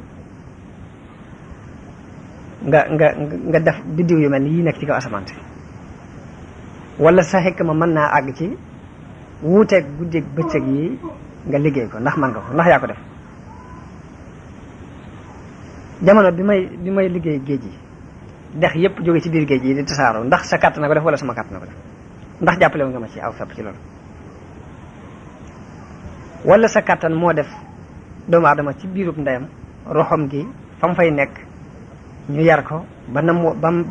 nga def biddiw yu mel ni yi nekk ci kaw asamaan si wala sa xikk ma mën naa àgg ci wuuteeg guddeeg bëccëg yi nga liggéey ko ndax man nga ko ndax yaa ko def jamono bi may liggéey géej yi dex yépp jóge ci biir géej yi di tasaaroo ndax sa kàtt na ko def wala sama kàtt na ko def ndax jàppale nga ma ci aw fepp ci loolu wala sa kàttan moo def doomu aadama ci biirub ndeyam roxom gi fa mu fay nekk ñu yar ko ba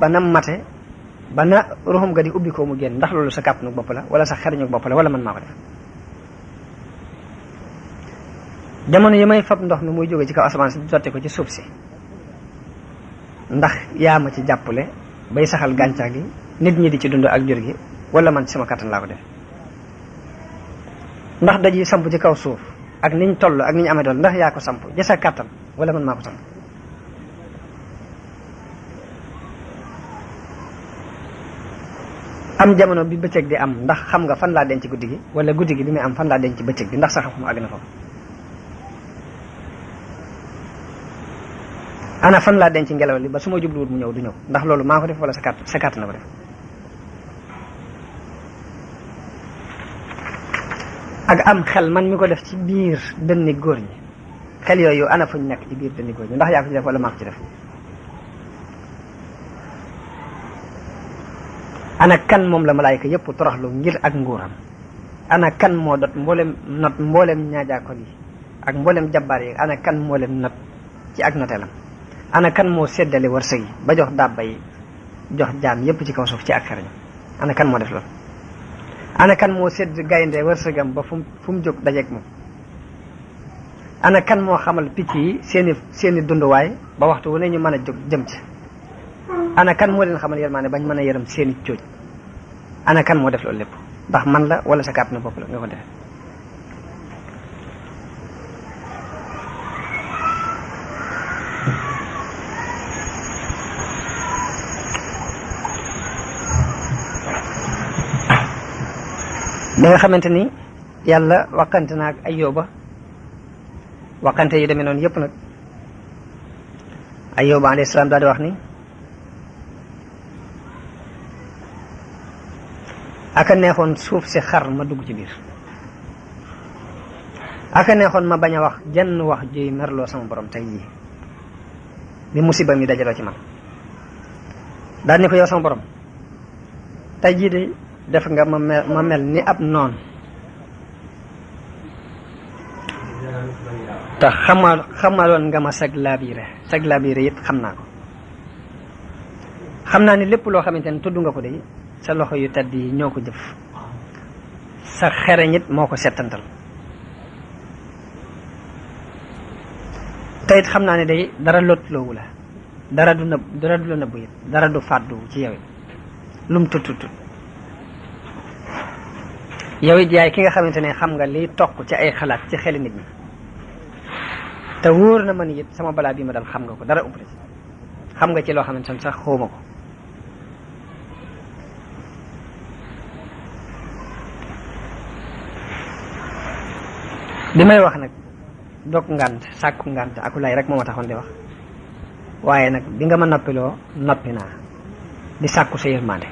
nam mate ba na roxom ga di ubbi ko mu génn ndax loolu sa kàttanu bopp la wala sa xeriñu bopp la wala man maa ko def jamono yi may fab ndox mi muy jóge ci kaw asamaan si sotti ko ci suuf si ndax yaa ma ci jàppale bay saxal gàncax gi nit ñi di ci dund ak jur gi wala man ci sama kàttan laa ko def ndax daji samp ci kaw suuf ak niñ toll ak niñ amee dool ndax yaa ko samp ci sa kàttan wala man maa ko samp am jamono bi bëccëg di am ndax xam nga fan laa denc guddi gi wala guddi gi bi muy am fan laa denc bëccëg bi ndax sa xam-xam àgg na foofu ana fan laa denc ngelaw li ba su ma jubluwut mu ñëw du ñëw ndax loolu maa ko def wala sa kàtt na ko def ak am xel man mi ko def ci biir dënni góor ñi xel yooyu ana fuñ nekk ci biir dënni góor ñi ndax yaa ko ci def wala maa ko ci def ana kan moom la malaayka yëpp toroxlu ngir ak nguuram ana kan moo not mboolem ñaajaakon yi ak mboolem jabbaar yi ana kan moo leen not ci ak noteelam ana kan moo séddale wërsëg yi ba jox dàbba yi jox jaam yépp ci kaw suuf ci ak xarañ ana kan moo def loolu ana kan moo sédd gaynde wërsëgam ba fu mu jóg dajeeg moom ana kan moo xamal picc yi seeni dunduwaay ba waxtu wu ne ñu mën a jóg jëm ci ana kan moo leen xamal yërmaane bañ mën a yërëm seeni cooj ana kan moo def loolu lépp ndax man la wala sa kàtt na bopp la nga ko defee bi nga xamante ni yàlla waxante na ak Ayyuba waxante yi demee noonu yëpp nag Ayyuba alayhi salaam daal di wax ni aka neexoon suuf si xar ma dugg ci biir aka neexoon ma bañ a wax jenn wax juy merloo sama borom tey jii bi musiba mi dajaloo ci man daal ni ko yow sama borom tey jii de def nga ma mel ni ab noon te xamaloon nga ma sag laabiire it xam naa ko xam naa ni lépp loo xamante ne tudd nga ko de sa loxo yu tedd yi ñoo ko jëf sa xereñ it moo ko settantal te it xam naa ne day dara lotloowu la dara du la nëbbu it dara du fàddu ci yow it lum tut yow it yaay ki nga xamante ne xam nga liy toq ci ay xalaat ci xeli nit ñi te wóor na ma ni it sama balaa bii ma dal xam nga ko dara umpale ci xam nga ci loo xamante ne sax xawma ko li may wax nag dog ngànt sàkku ngànt aku lay rek moo ma taxoon di wax waaye nag bi nga ma noppiloo noppi naa di sàkku sa yërmande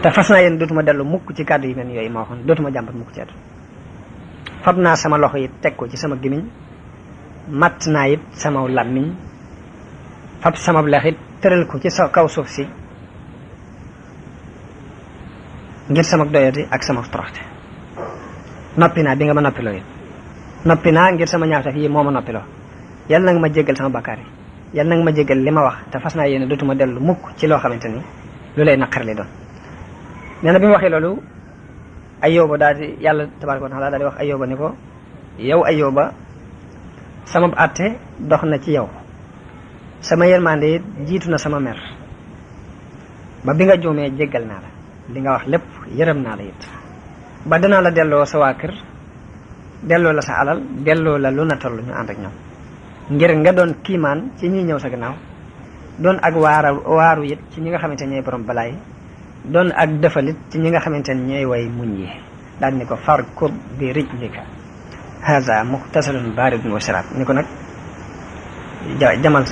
te fas naa yéen dootuma dellu mukk ci kàddu yi mel yooyu ma waxoon dootuma jàmbat mukk ci àdduna fab naa sama loxo yi teg ko ci sama gémmiñ matt naa it sama làmmiñ fab sama lex it tëral ko ci sa kaw suuf si ngir sama doyati ak sama toroxte noppi naa bi nga ma noppiloo it noppi naa ngir sama ñaawtaf yi moo ma noppiloo yal na nga ma jéggal sama bakkaar yi yal na nga ma jéggal li ma wax te fas naa yéene dootuma dellu mukk ci loo xamante ni lu lay naqar li doon nee na bi mu waxee loolu Ayyuba daal di yàlla tabaaraka wa taala daal di wax Ayyuba ni ko yow Ayyuba sama àtte dox na ci yow sama yërmande it jiitu na sama mer ba bi nga juumee jéggal naa la li nga wax lépp yërëm naa la it ba danaa la delloo sa waa kër delloo la sa alal delloo la lu na toll ñu ànd ak ñoom ngir nga doon kiimaan ci ñuy ñëw sa gannaaw doon ak waaru it ci ñi nga xamante ne ñooy borom balaay doon ak defalit ci ñi nga xamante ne ñooy way muñ yi daal ni ko farkub bi rijlika haza muxtasalun baridun wa sharab ni ko nag jamal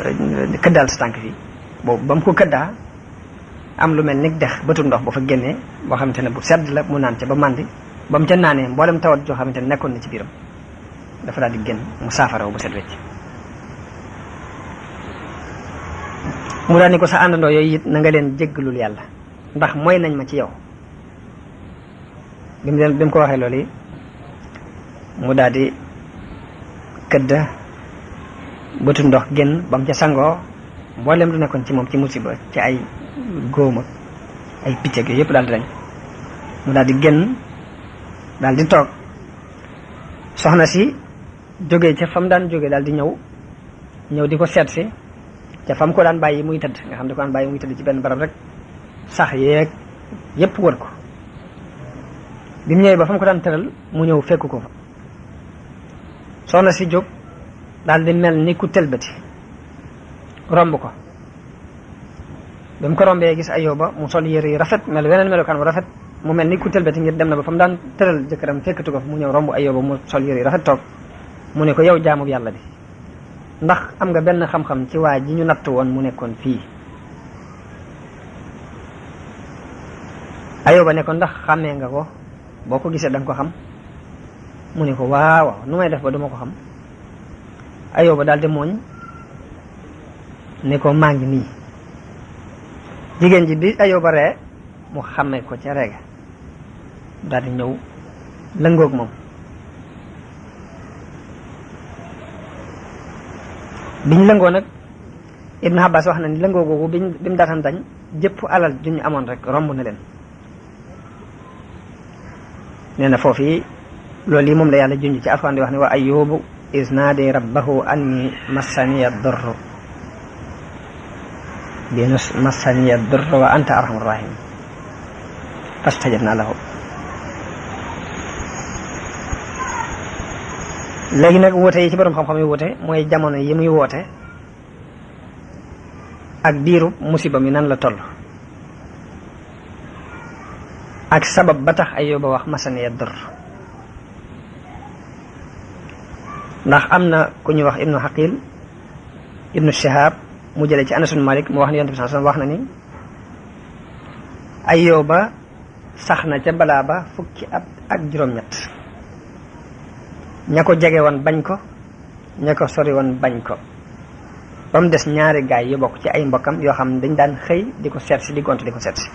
këddaal sa tànk fii boobu ba mu ko këddaa am lu mel ni dex bëtu ndox ba fa génnee boo xamante ne bu sedd la mu naan ca ba màndi ba mu ca naanee mboolem tawat joo xamante ne nekkoon na ci biiram dafa daal di génn mu saafaraw bu set wecc mu daal ni ko sa àndandoo yooyu it na nga leen jéggalul yàlla ndax mooy nañ ma ci yow bi mu ko waxee loolu yi mu daal di këdd bëtu ndox génn ba mu ca sangoo mboolem lu nekkoon ci moom ci musiba ci ay góom ak ay picc ak yooyu yëpp daal di dañ mu daal di génn daal di toog soxna si jógee ca fam daan jógee daal di ñëw di ko seet si ca fam ko daan bàyyi muy tëdd nga xam ne ko daan bàyyi muy tëdd ci benn barab rek sax yeeg yëpp wër ko bi mu ñëwee ba fam ko daan tëral mu ñëw fekk ko fa soxna si jóg daal di mel ni ku tëlbati romb ko ba mu ko rombee gis Ayyuba mu sol yére yu rafet mel weneen melokaan bu rafet mu mel ni ku tëlbati ngir dem na ba fa mu daan tëral jëkkëram fekkatu ko fa mu ñëw romb Ayyuba mu sol yére yu rafet toog mu ne ko yow jaamu yàlla bi ndax am nga benn xam-xam ci waa ji ñu natt woon mu nekkoon fii Ayyuba ne ko ndax xàmmee nga ko boo ko gisee da nga ko xam. mu ne ko waaw nu may def ba duma ko xam. Ayóoba daal di mooñ ne ko maa ngi nii. jigéen ji bi Ayóoba ree mu xàmmee ko ca reega daal di ñëw lëngoog moom. biñ lëngoo nag Ibnu Abbas wax na ni lëngoo googu bi mu daataan dañ jëpp alal ju ñu amoon rek romb na leen. nee na foofu loolu yi moom la yàlla junj ci Alxuraan di wax ne wa Ayyubu iz naadi rabbahu anni massaniya durru massaniya durru wa anta arhamur rahim fastajabna lahu. léegi nag woote yi ci borom xam-xam yi woote mooy jamono yi muy woote ak diiru musiba mi nan la toll ak sabab ba tax Ayóoba wax masaniya dur. ndax am na ku ñuy wax ibnu Xaqil ibnu Shihab mu jëlee ci Anas ibn Malik mu wax ni Yonent bi sallallahu alayhi wasallam wax na ni Ayóoba sax na ca balaa ba fukki at ak juróom-ñett. ña ko jege woon bañ ko ña ko sori woon bañ ko ba mu des ñaari gaay yu bokk ci ay mbokkam yoo xam ne dañ daan xëy di ko seet si di gont di ko seet si.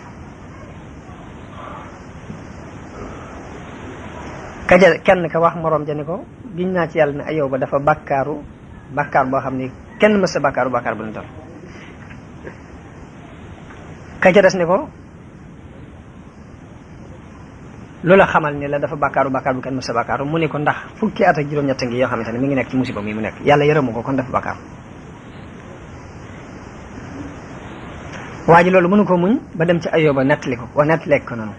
kaja kenn ka wax moroom ja ni ko giñ naa ci yàlla ne Ayóoba dafa bàkkaar boo xam ni kenn mës a bàkkaaru bàkkaar bu ñu toll. kaja des ni ko loola xamal ni la dafa bàkkaaru bu kenn mës a bàkkaaru mu ne ko ndax fukki at ak juróom-ñett ngi yoo xamante ne mi ngi nekk ci musiba mi mu nekk yàlla yërëmu ko kon dafa bàkkaaru. waa ji loolu mënu ko muñ ba dem ci Ayóoba nettali ko noonu.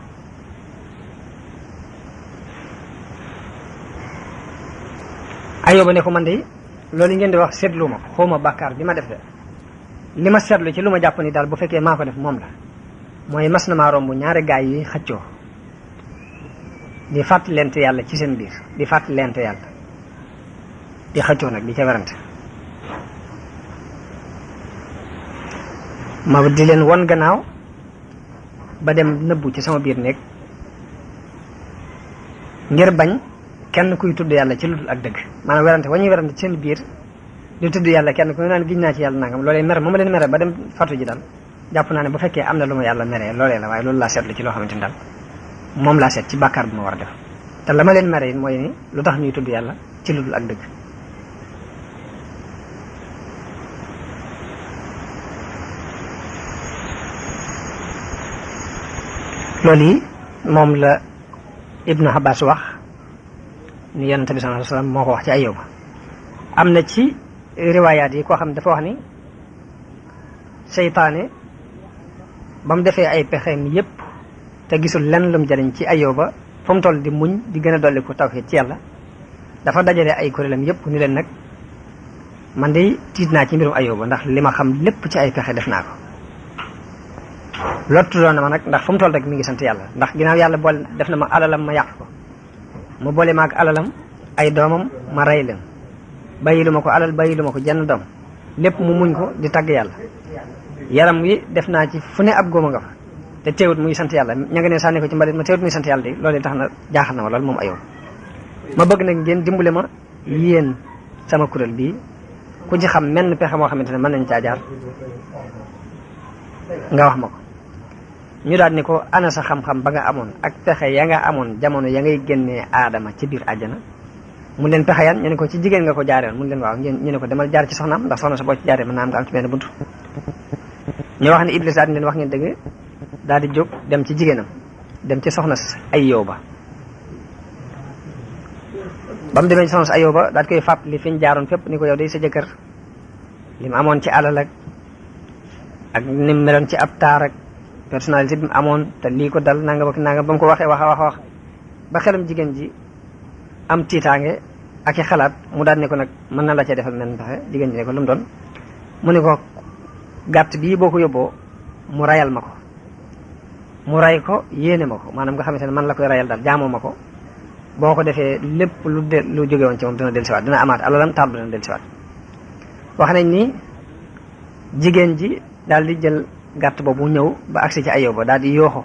Ayóoba ne ko man de loolu ngeen di wax seetlu ma ko xawma bàkkaar bi ma def de li ma seetlu ci lu ma jàpp ni daal bu fekkee maa ko def moom la mooy mas na maa romb ñaari gaay yi xëccoo di fàttalente yàlla ci seen biir di fàttalente yàlla di xëccoo nag di ca werante ma di leen won gannaaw ba dem nëbbu ci sama biir néeg ngir bañ kenn kuy tudd yàlla ci lu dul ak dëgg maanaam werante wa ñuy werante ci seen biir di tudd yàlla kenn ku naan giñ naa ci yàlla nangam loolee mere moom leen mere ba dem fatu ji daal jàpp naa ne bu fekkee am na lu ma yàlla meree loolee la waaye loolu laa seetlu ci loo xamante ni daal moom laa seet ci bàkkaar bu ma war a def te la ma leen mere it mooy ni lu tax ñuy tudd yàlla ci lu dul ak dëgg. loolu yi moom la Ibnu Abbas wax ni Yonent bi sallallahu alayhi wasallam moo ko wax ci Ayóoba. am na ci riwaayaat yi koo xam ne dafa wax ni seytaane ba mu defee ay pexeem yépp te gisul lenn lu mu jariñ ci Ayóoba fa mu toll di muñ di gën a dolli ko tawhiid ci yàlla dafa dajale ay kuréelam yépp ni leen nag man de tiit naa ci mbirum Ayóoba ndax li ma xam lépp ci ay pexe def naa ko lottu doon na ma nag ndax fu mu toll rek mi ngi sant yàlla ndax ginnaaw yàlla boole def na ma alalam ma yàq ko mu boole ma ak alalam ay doomam ma rey leen bàyyi lu ma ko alal bàyyi lu ma ko jenn doom lépp mu muñ ko di tagg yàlla yaram wi def naa ci fu ne ab góoma nga fa te teewut muy sant yàlla ña nga ne sànni ko ci mbalit ma teewut muy sant yàlla de loolu tax na jaaxal na ma loolu moom Ayóoba ma bëgg nag ngeen dimbale ma yéen sama kuréel bii ku ci xam menn pexe moo xamante ne mën nañ caa jaar nga wax ma ko ñu daal ni ko ana sa xam-xam ba nga amoon ak pexe ya nga amoon jamono ya ngay génnee aadama ci biir àjjana mun leen pexe yan ñu ne ko ci jigéen nga ko jaareel mun leen waaw ñu ne ko demal jaar ci soxnaam ndax soxna sa boo ci jaaree mën naa am nga am ci benn buntu ñu wax ne Iblis daal di leen wax ngeen dëgg daal di jóg dem ci jigéenam dem ci soxna Ayóoba ba mu demee ci soxna Ayóoba daal di koy fàttali fi ñu jaaroon fépp ni ko yow day sa jëkkër li mu amoon ci alal ak ni mu meloon ci ab taar ak personnalité bi mu amoon te lii ko dal nanga ba mu ko waxee wax ba xelam jigéen ji am tiitaange ak i xalaat mu daal ne ko nag mën na la cee defal mel pexe jigéen ji ne ko lu mu doon mu ne ko gàtt bii boo ko yóbboo mu rayal ma ko mu ray ko yéene ma ko maanaam nga xamante ne man la koy rayal daal jaamoo ma ko boo ko defee lépp lu jóge woon ci moom dina dellusiwaat dina amaat alalam taal dina dellusiwaat wax nañ ni jigéen ji daal di jël gàtt boobu ñëw ba agsi ci Ayóoba daal di yooxo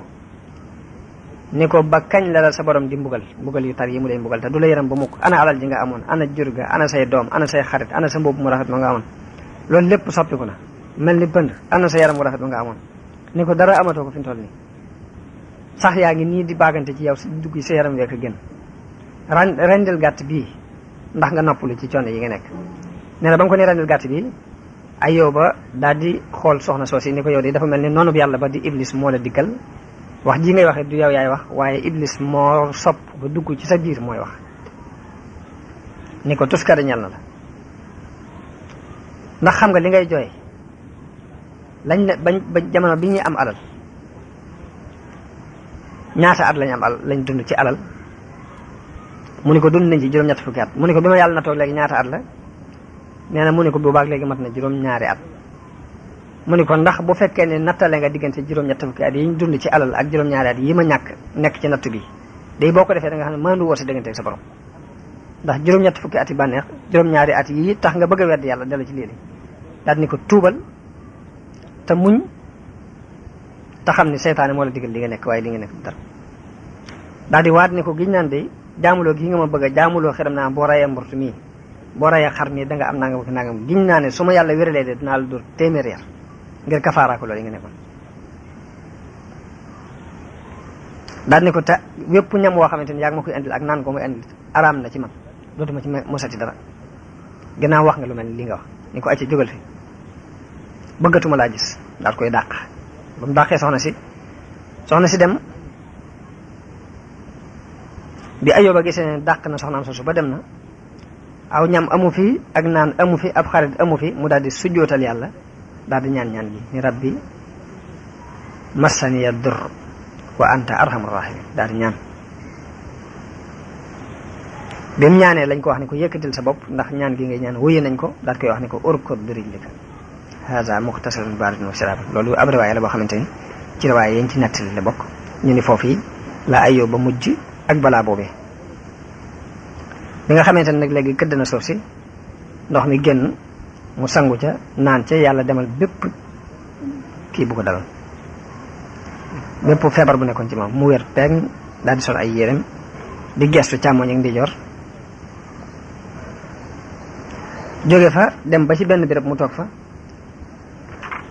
ni ko ba kañ la sa borom di mbugal yu tar yi mu lay mbugal te du la yaram ba mukk. ana alal ji nga amoon, ana jur ga, ana say doom, ana say xarit, ana sa mbubb mu rafet ma nga amoon, loolu lépp soppiku na mel ni pënd. ana sa yaram mu rafet ma nga amoon, ni ko dara amatoo ko fi mu toll nii. sax yaa ngi nii di baagante ci yow si dugg sa yaram week a gën. rendil gàtt bii ndax nga noppalu ci coono yi nga nekk. nee na ba nga ko ne rendil gàtt bii, Ayyuba daal di xool soxna soosi ni ko yow de dafa mel ni noonu yàlla ba di iblis moo la dikkal. wax ji ngay waxee du yow yaay wax, waaye iblis moo sopp ba dugg ci sa biir mooy wax. ni ko tuskare ñal na la ndax xam nga li ngay jooy lañ ne ba jamono bi ñuy am alal ñaata at lañ am alal lañ dund ci alal. mu ni ko dund nañ ci juróom-ñett fukki at. mu ni ko bi ma yàlla na toog léegi ñaata at la. nee na mu ni ko boobaak léegi mat na juróom-ñaari at. mu ni ko ndax bu fekkee ne nattale nga diggante juróom-ñett fukki at yi ñu dund ci alal ak juróom-ñaari at yi ma ñàkk nekk ci natt bi day boo ko defee da nga xam ne mëndu woo sa diggante ak sa borom. ndax juróom-ñett fukki at yi bànneex juróom-ñaari at yi tax nga bëgg a wedd yàlla dellu ci lii daal ni ko tuubal te muñ te xam ni seytaane moo la digal li nga nekk waaye li nga nekk dara. daal di waat ni ko giñ naan de jaamuloo gi nga ma bëgg a jaamuloo xeram naa boo rayee mbortu mii boo rayee xar mii da nga am nangam ak nangam giñ naa ne su ma yàlla wéralee de dinaa la dóor téeméer yar ngir kafaara ko loolu yi nga nekkoon. daal ni ko te wépp ñam woo xamante ni yaa ngi ma koy indil ak naan ko muy indil araam na ci man dootuma ci mosati dara gannaaw wax nga lu mel ni li nga wax. ni ko acca jógal fi bëggatuma laa gis. daal koy dàq ba mu dàqee soxna si dem. bi Ayyuba gisee ne dàq na soxnaam soosu ba dem na aw ñam amu fi ak naan amu fi ab xarit amu fi mu daal di sujjootal yàlla daal di ñaan gi ni rabbi massaniya dur wa anta arhamur rahimin daal di ñaan. bi mu ñaanee lañ ko wax ni ko yëkkatil sa bopp ndax ñaan gi ngay ñaan wuyu nañ ko daal koy wax ni ko urkud bi rijlika haza muxtasalun baaridun wa sharaab. loolu ab riwaaya la boo xamante ni ci riwaaya yañ ci nettali la bokk. ñu ni foofu yi la Ayyuba mujj ak balaa boobee bi nga xamante ne nag léegi këdd na suuf si ndox mi génn mu sangu ca naan ca yàlla demal bépp kii bu ko daloon bépp feebar bu nekkoon ci moom mu wér peeg daal di sol ay yérem di gestu càmmoñ ak ndijoor jóge fa dem ba ci benn béréb mu toog fa.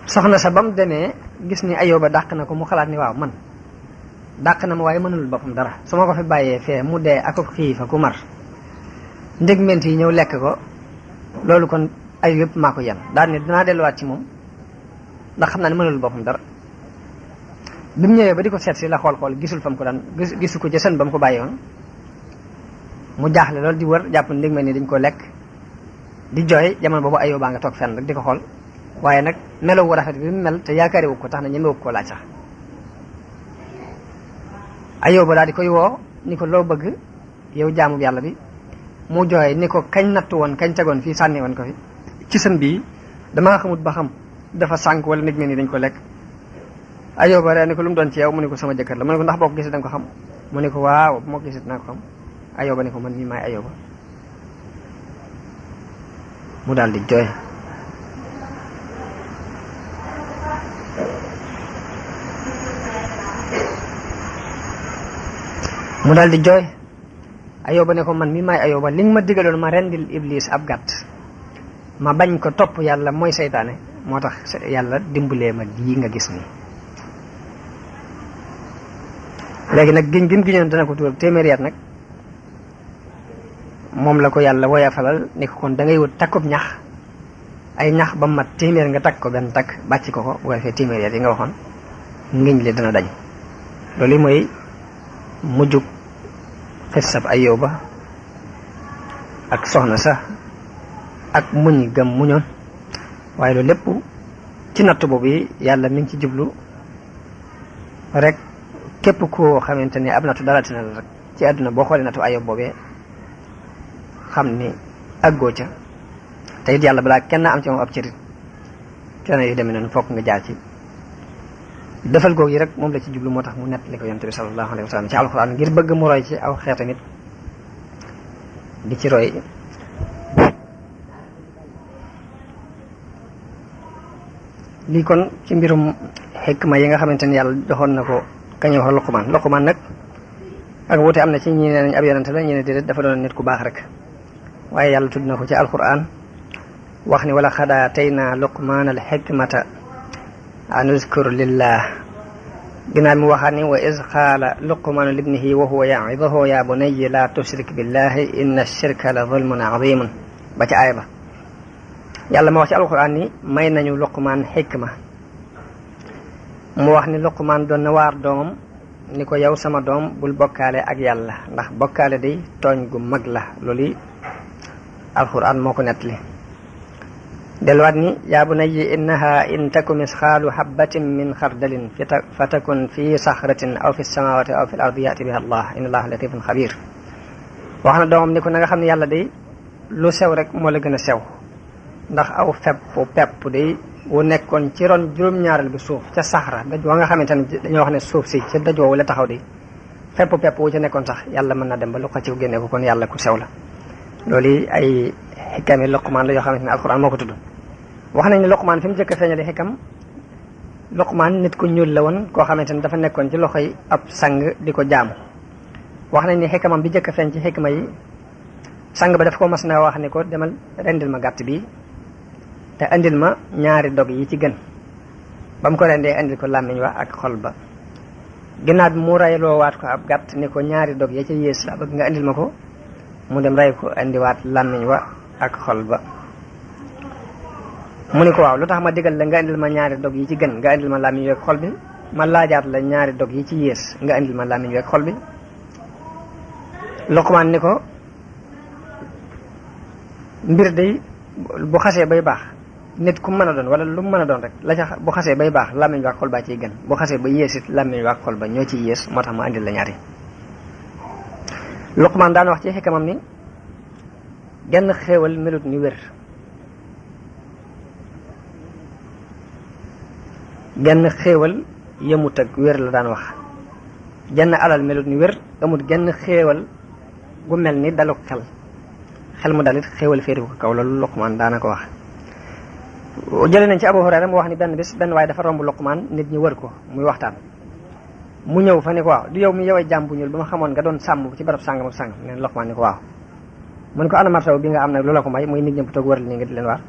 soxna sa ba mu demee gis ni Ayyuba dàq na ko mu xalaat ni waaw man dàq na ma waaye mënul boppam dara su ma ko fi bàyyee fee mu dee ak xiifa ku mar ndégment yi ñëw lekk ko loolu kon ay yëpp maa ko yan daal ni dinaa delluwaat ci moom ndax xam naa ne mënul boppam dara. bi mu ñëwee ba di ko seet si la xool gisul fam ko daan gisu ko ci sën ba mu ko bàyyi woon mu jaaxle loolu di wër jàpp ndégment ni dañ ko lekk di jooy jamono boobu Ayyuba nga toog fenn rek di ko xool waaye nag melaw wu rafet bi mu mel te yaakaari wu ko tax na ñemewu ko laaj sax. Ayyuba daal di koy woo ni ko loo bëgg yow jaamu yàlla bi mu jooy ni ko kañ nattu woon kañ tegoon fii sànni woon ko fi ci sën bii damaa xamut ba xam dafa sànk wala nit ñi dañ ko lekk. Ayyuba rek ni ko lu mu doon ci yow mu ne ko sama jëkkër la mu ne ko ndax boo ko gisee da nga ko xam mu ne ko waaw bu ma ko gisee dinaa ko xam. Ayyuba ni ko man mii maay Ayyuba mu daal di jooy. mu daal di jooy Ayyuba ne ko man mi maay Ayyuba li nga ma digaloon ma rendil iblis ab gàtt ma bañ ko topp yàlla mooy seytaane moo tax yàlla dimbalee ma lii nga gis nii. léegi nag giñ gim giñoon dana ko tuur téeméeri at nag moom la ko yàlla woyafalal ni ko kon da ngay wut takkub ñax ay ñax ba mat téeméer nga takk ko benn takk bàcc ko bu ko defee téeméeri at yi nga waxoon ngiñ li dana dañ. loolu mooy mujjug xissab Ayyuba ak soxna sa ak muñ gëm muñoon waaye loolu lépp ci natt boobu yi yàlla mi ngi ci jublu rek képp koo xamante ni ab nattu dalatina la rek ci àdduna boo xoolee nattu Ayyuba boobee xam ni àggoo ca te it yàlla balaa kenn am ci moom ab cërit coono yu demee noonu fokk nga jaar ci defal googu yi rek moom la ci jublu moo tax mu nettali ko yonent bi sallallahu alayhi wa sallam ci alxuraan ngir bëgg mu roy ci aw xeetamit di ci roy. lii kon ci mbirum xikma yi nga xamante ni yàlla joxoon na ko kañu wax Luqmaan nag ak wuute am na ci ñi ne nañ ab yonante la ñi ne déedéet dafa doon nit ku baax rek waaye yàlla tudd na ko ci alquran wax ni wala xad aataynaa luqmaana al xikmata an uzkur lillah ginnaaw mi waxaat ni wa iz qaala luqmaanu libnihi wa huwa ya'iduhu ya bunayya la tushrik billahi inna shirka la zulmun azimun ba ci aaya ba yàlla ma wax ci alquran ni may nañu luqmaan xikma mu wax ni luqmaan doon na waar doomam ni ko yow sama doom bul bokkaale ak yàlla ndax bokkaale day tooñ gu mag la loolu alquran moo ko nettali delluwaat ni yaa bunayya innaha in taku misqaalu habbatin min xardalin fa takun fi saxratin aw fi samawati aw fi l ardi yati biha allah inna allaha latifun xabir wax na doomam ni ko na nga xam ne yàlla day lu sew rek moo la gën a sew ndax aw pepp day wu nekkoon ci ron juróom-ñaareel bi suuf ca saxra daj wa nga xamante ne dañoo wax ne suuf si ca daj woowu la taxaw day pepp wu ca nekkoon sax yàlla mën na dem ba lu ko ci génne ko kon yàlla ku sew la loolu ay xikami Luqmaan la yoo xamante ne alquran moo ko tudd wax nañ ne Luqmaan fi mu jëkk a feeñale xikam Luqmaan nit ku ñuul la woon koo xamante ne dafa nekkoon ci loxoy ab sang di ko jaamu wax nañ ne xikamam bi jëkk a feeñ ci xikma yi sang ba daf ko mas na wax ni ko demal rendil ma gàtt bi te andil ma ñaari dog yi ci gën ba mu ko rendee andil ko làmmiñ wa ak xol ba ginnaaw bi mu rayloo waat ko ab gàtt ni ko ñaari dog ya ca yées la bëgg nga andil ma ko mu dem ray ko andiwaat làmmiñ wa ak xol ba mu ni ko waaw lu tax ma digal la nga andil ma ñaari dog yi ci gën nga andil ma làmmiñ wi ak xol bi ma laajaat la ñaari dog yi ci yées nga andil ma làmmiñ wi ak xol bi Luqmaan ni ko mbir day bu xasee bay baax nit ku mën a doon wala lu mu mën a doon rek la ca bu xasee bay baax làmmiñ wa ak xol baa ciy gën bu xasee ba yées it làmmiñ wa ak xol ba ñoo ciy yées moo tax ma andil la ñaari Luqmaan daan wax ci xikamam ni genn xéewal melut ni wér genn xéewal yemut ak wér la daan wax genn alal melut ni wér amut genn xéewal gu mel ni daluk xel mu dalit xéewal féeri ko kaw loolu Luqmaan daana ko wax jële nañ ci Abu Hurayra mu wax ni benn bis benn waaye dafa romb Luqmaan nit ñi wër ko muy waxtaan mu ñëw fa ni ko waaw du yow mi yowee jàmm bu ñuul ba ma xamoon nga doon sàmm ci barab sàngam ak sàngam neen Luqmaan ni ko waaw mu ni ko ana martaw bi nga am nag lu la ko may muy nit ñëpp toog wër li nga di leen waar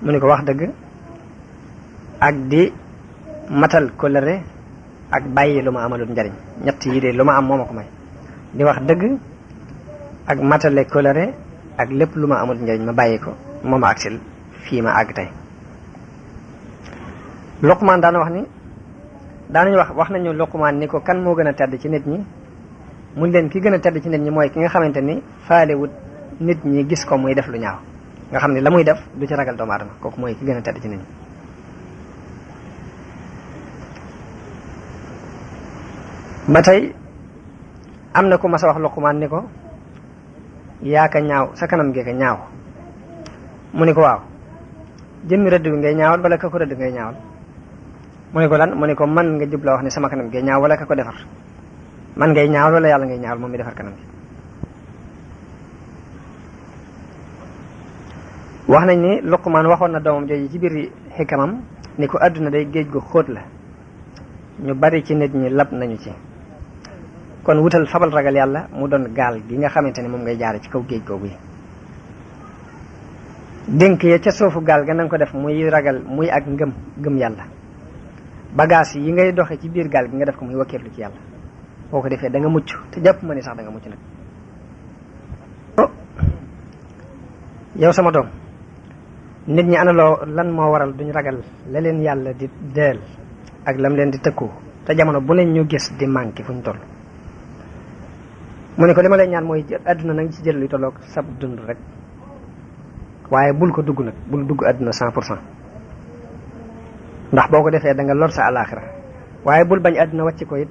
mu ni ko wax dëgg ak di matal kóllëre ak bàyyi lu ma amalut njariñ ñett yi de lu ma am moo ma ko may di wax dëgg ak matale kóllëre ak lépp lu ma amul njariñ ma bàyyi ko moo ma agsil fii ma àgg tey Luqmaan daana wax ni daanañu wax nañu Luqmaan ni ko kan moo gën a tedd ci nit ñi mun leen ki gën a tedd ci nit ñi mooy ki nga xamante ni faalewut nit ñi gis ko muy def lu ñaaw nga xam ne la muy def du ci ragal doomu aadama kooku mooy ki gën a tedd ci nit ñi ba tey am na ku mas a wax Luqmaan ni ko yaa ka ñaaw sa kanam gi ka ñaaw mu ni ko waaw jëmmi rëdd bi ngay ñaawal wala ka ko rëdd ngay ñaawal mu ni ko lan mu ni ko man nga jubla wax ni sama kanam ngay ñaaw wala ka ko defar man ngay ñaawal wala yàlla ngay ñaawal moom mi defar kanam gi wax nañ ni Luqmaan waxoon na doomam jooju ci biir xikamam ni ko àdduna day géej gu xóot la ñu bari ci nit ñi lab nañu ci kon wutal fabal ragal yàlla mu doon gaal gi nga xamante ne moom ngay jaare ci kaw géej googu yi dénk ya ca suufu gaal ga na nga ko def muy ragal muy ak ngëm yàlla bagage yi ngay doxe ci biir gaal gi nga def ko muy wakkeerlu ci yàlla boo ko defee da nga mucc te jàpp ma ni sax da nga mucc nag yow sama doom nit ñi ana loo lan moo waral duñ ragal la leen yàlla di deel ak lam leen di tëkku te jamono bu ne ñu gis di manqué fu ñu toll mu ne ko li ma lay ñaan mooy àdduna nag ci jël luy tolloog sab dund rek waaye bul ko dugg nag bul dugg àdduna 100% ndax boo ko defee da nga lor sa àllaaxira waaye bul bañ àdduna wàcc ko it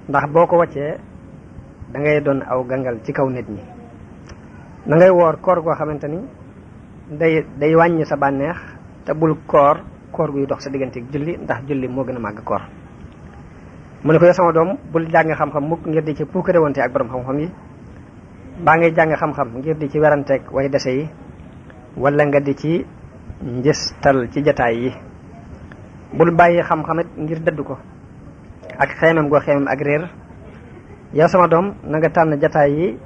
ndax boo ko wàccee da ngay doon aw gangal ci kaw nit ñi na ngay woor koor goo xamante ni day wàññi sa bànneex te bul koor guy dox sa diggante ak julli ndax julli moo gën a màgg koor mu ne ko yow sama doom bul jàng xam-xam mukk ngir di ci puukare wante ak borom xam-xam yi baa ngay jàng xam-xam ngir di ci weranteeg way dese yi wala nga di ci njëstal ci jataay yi bul bàyyi xam-xamit ngir dëdd ko ak xeemem goo xeemem ak réer yow sama doom na nga tànn jataay yi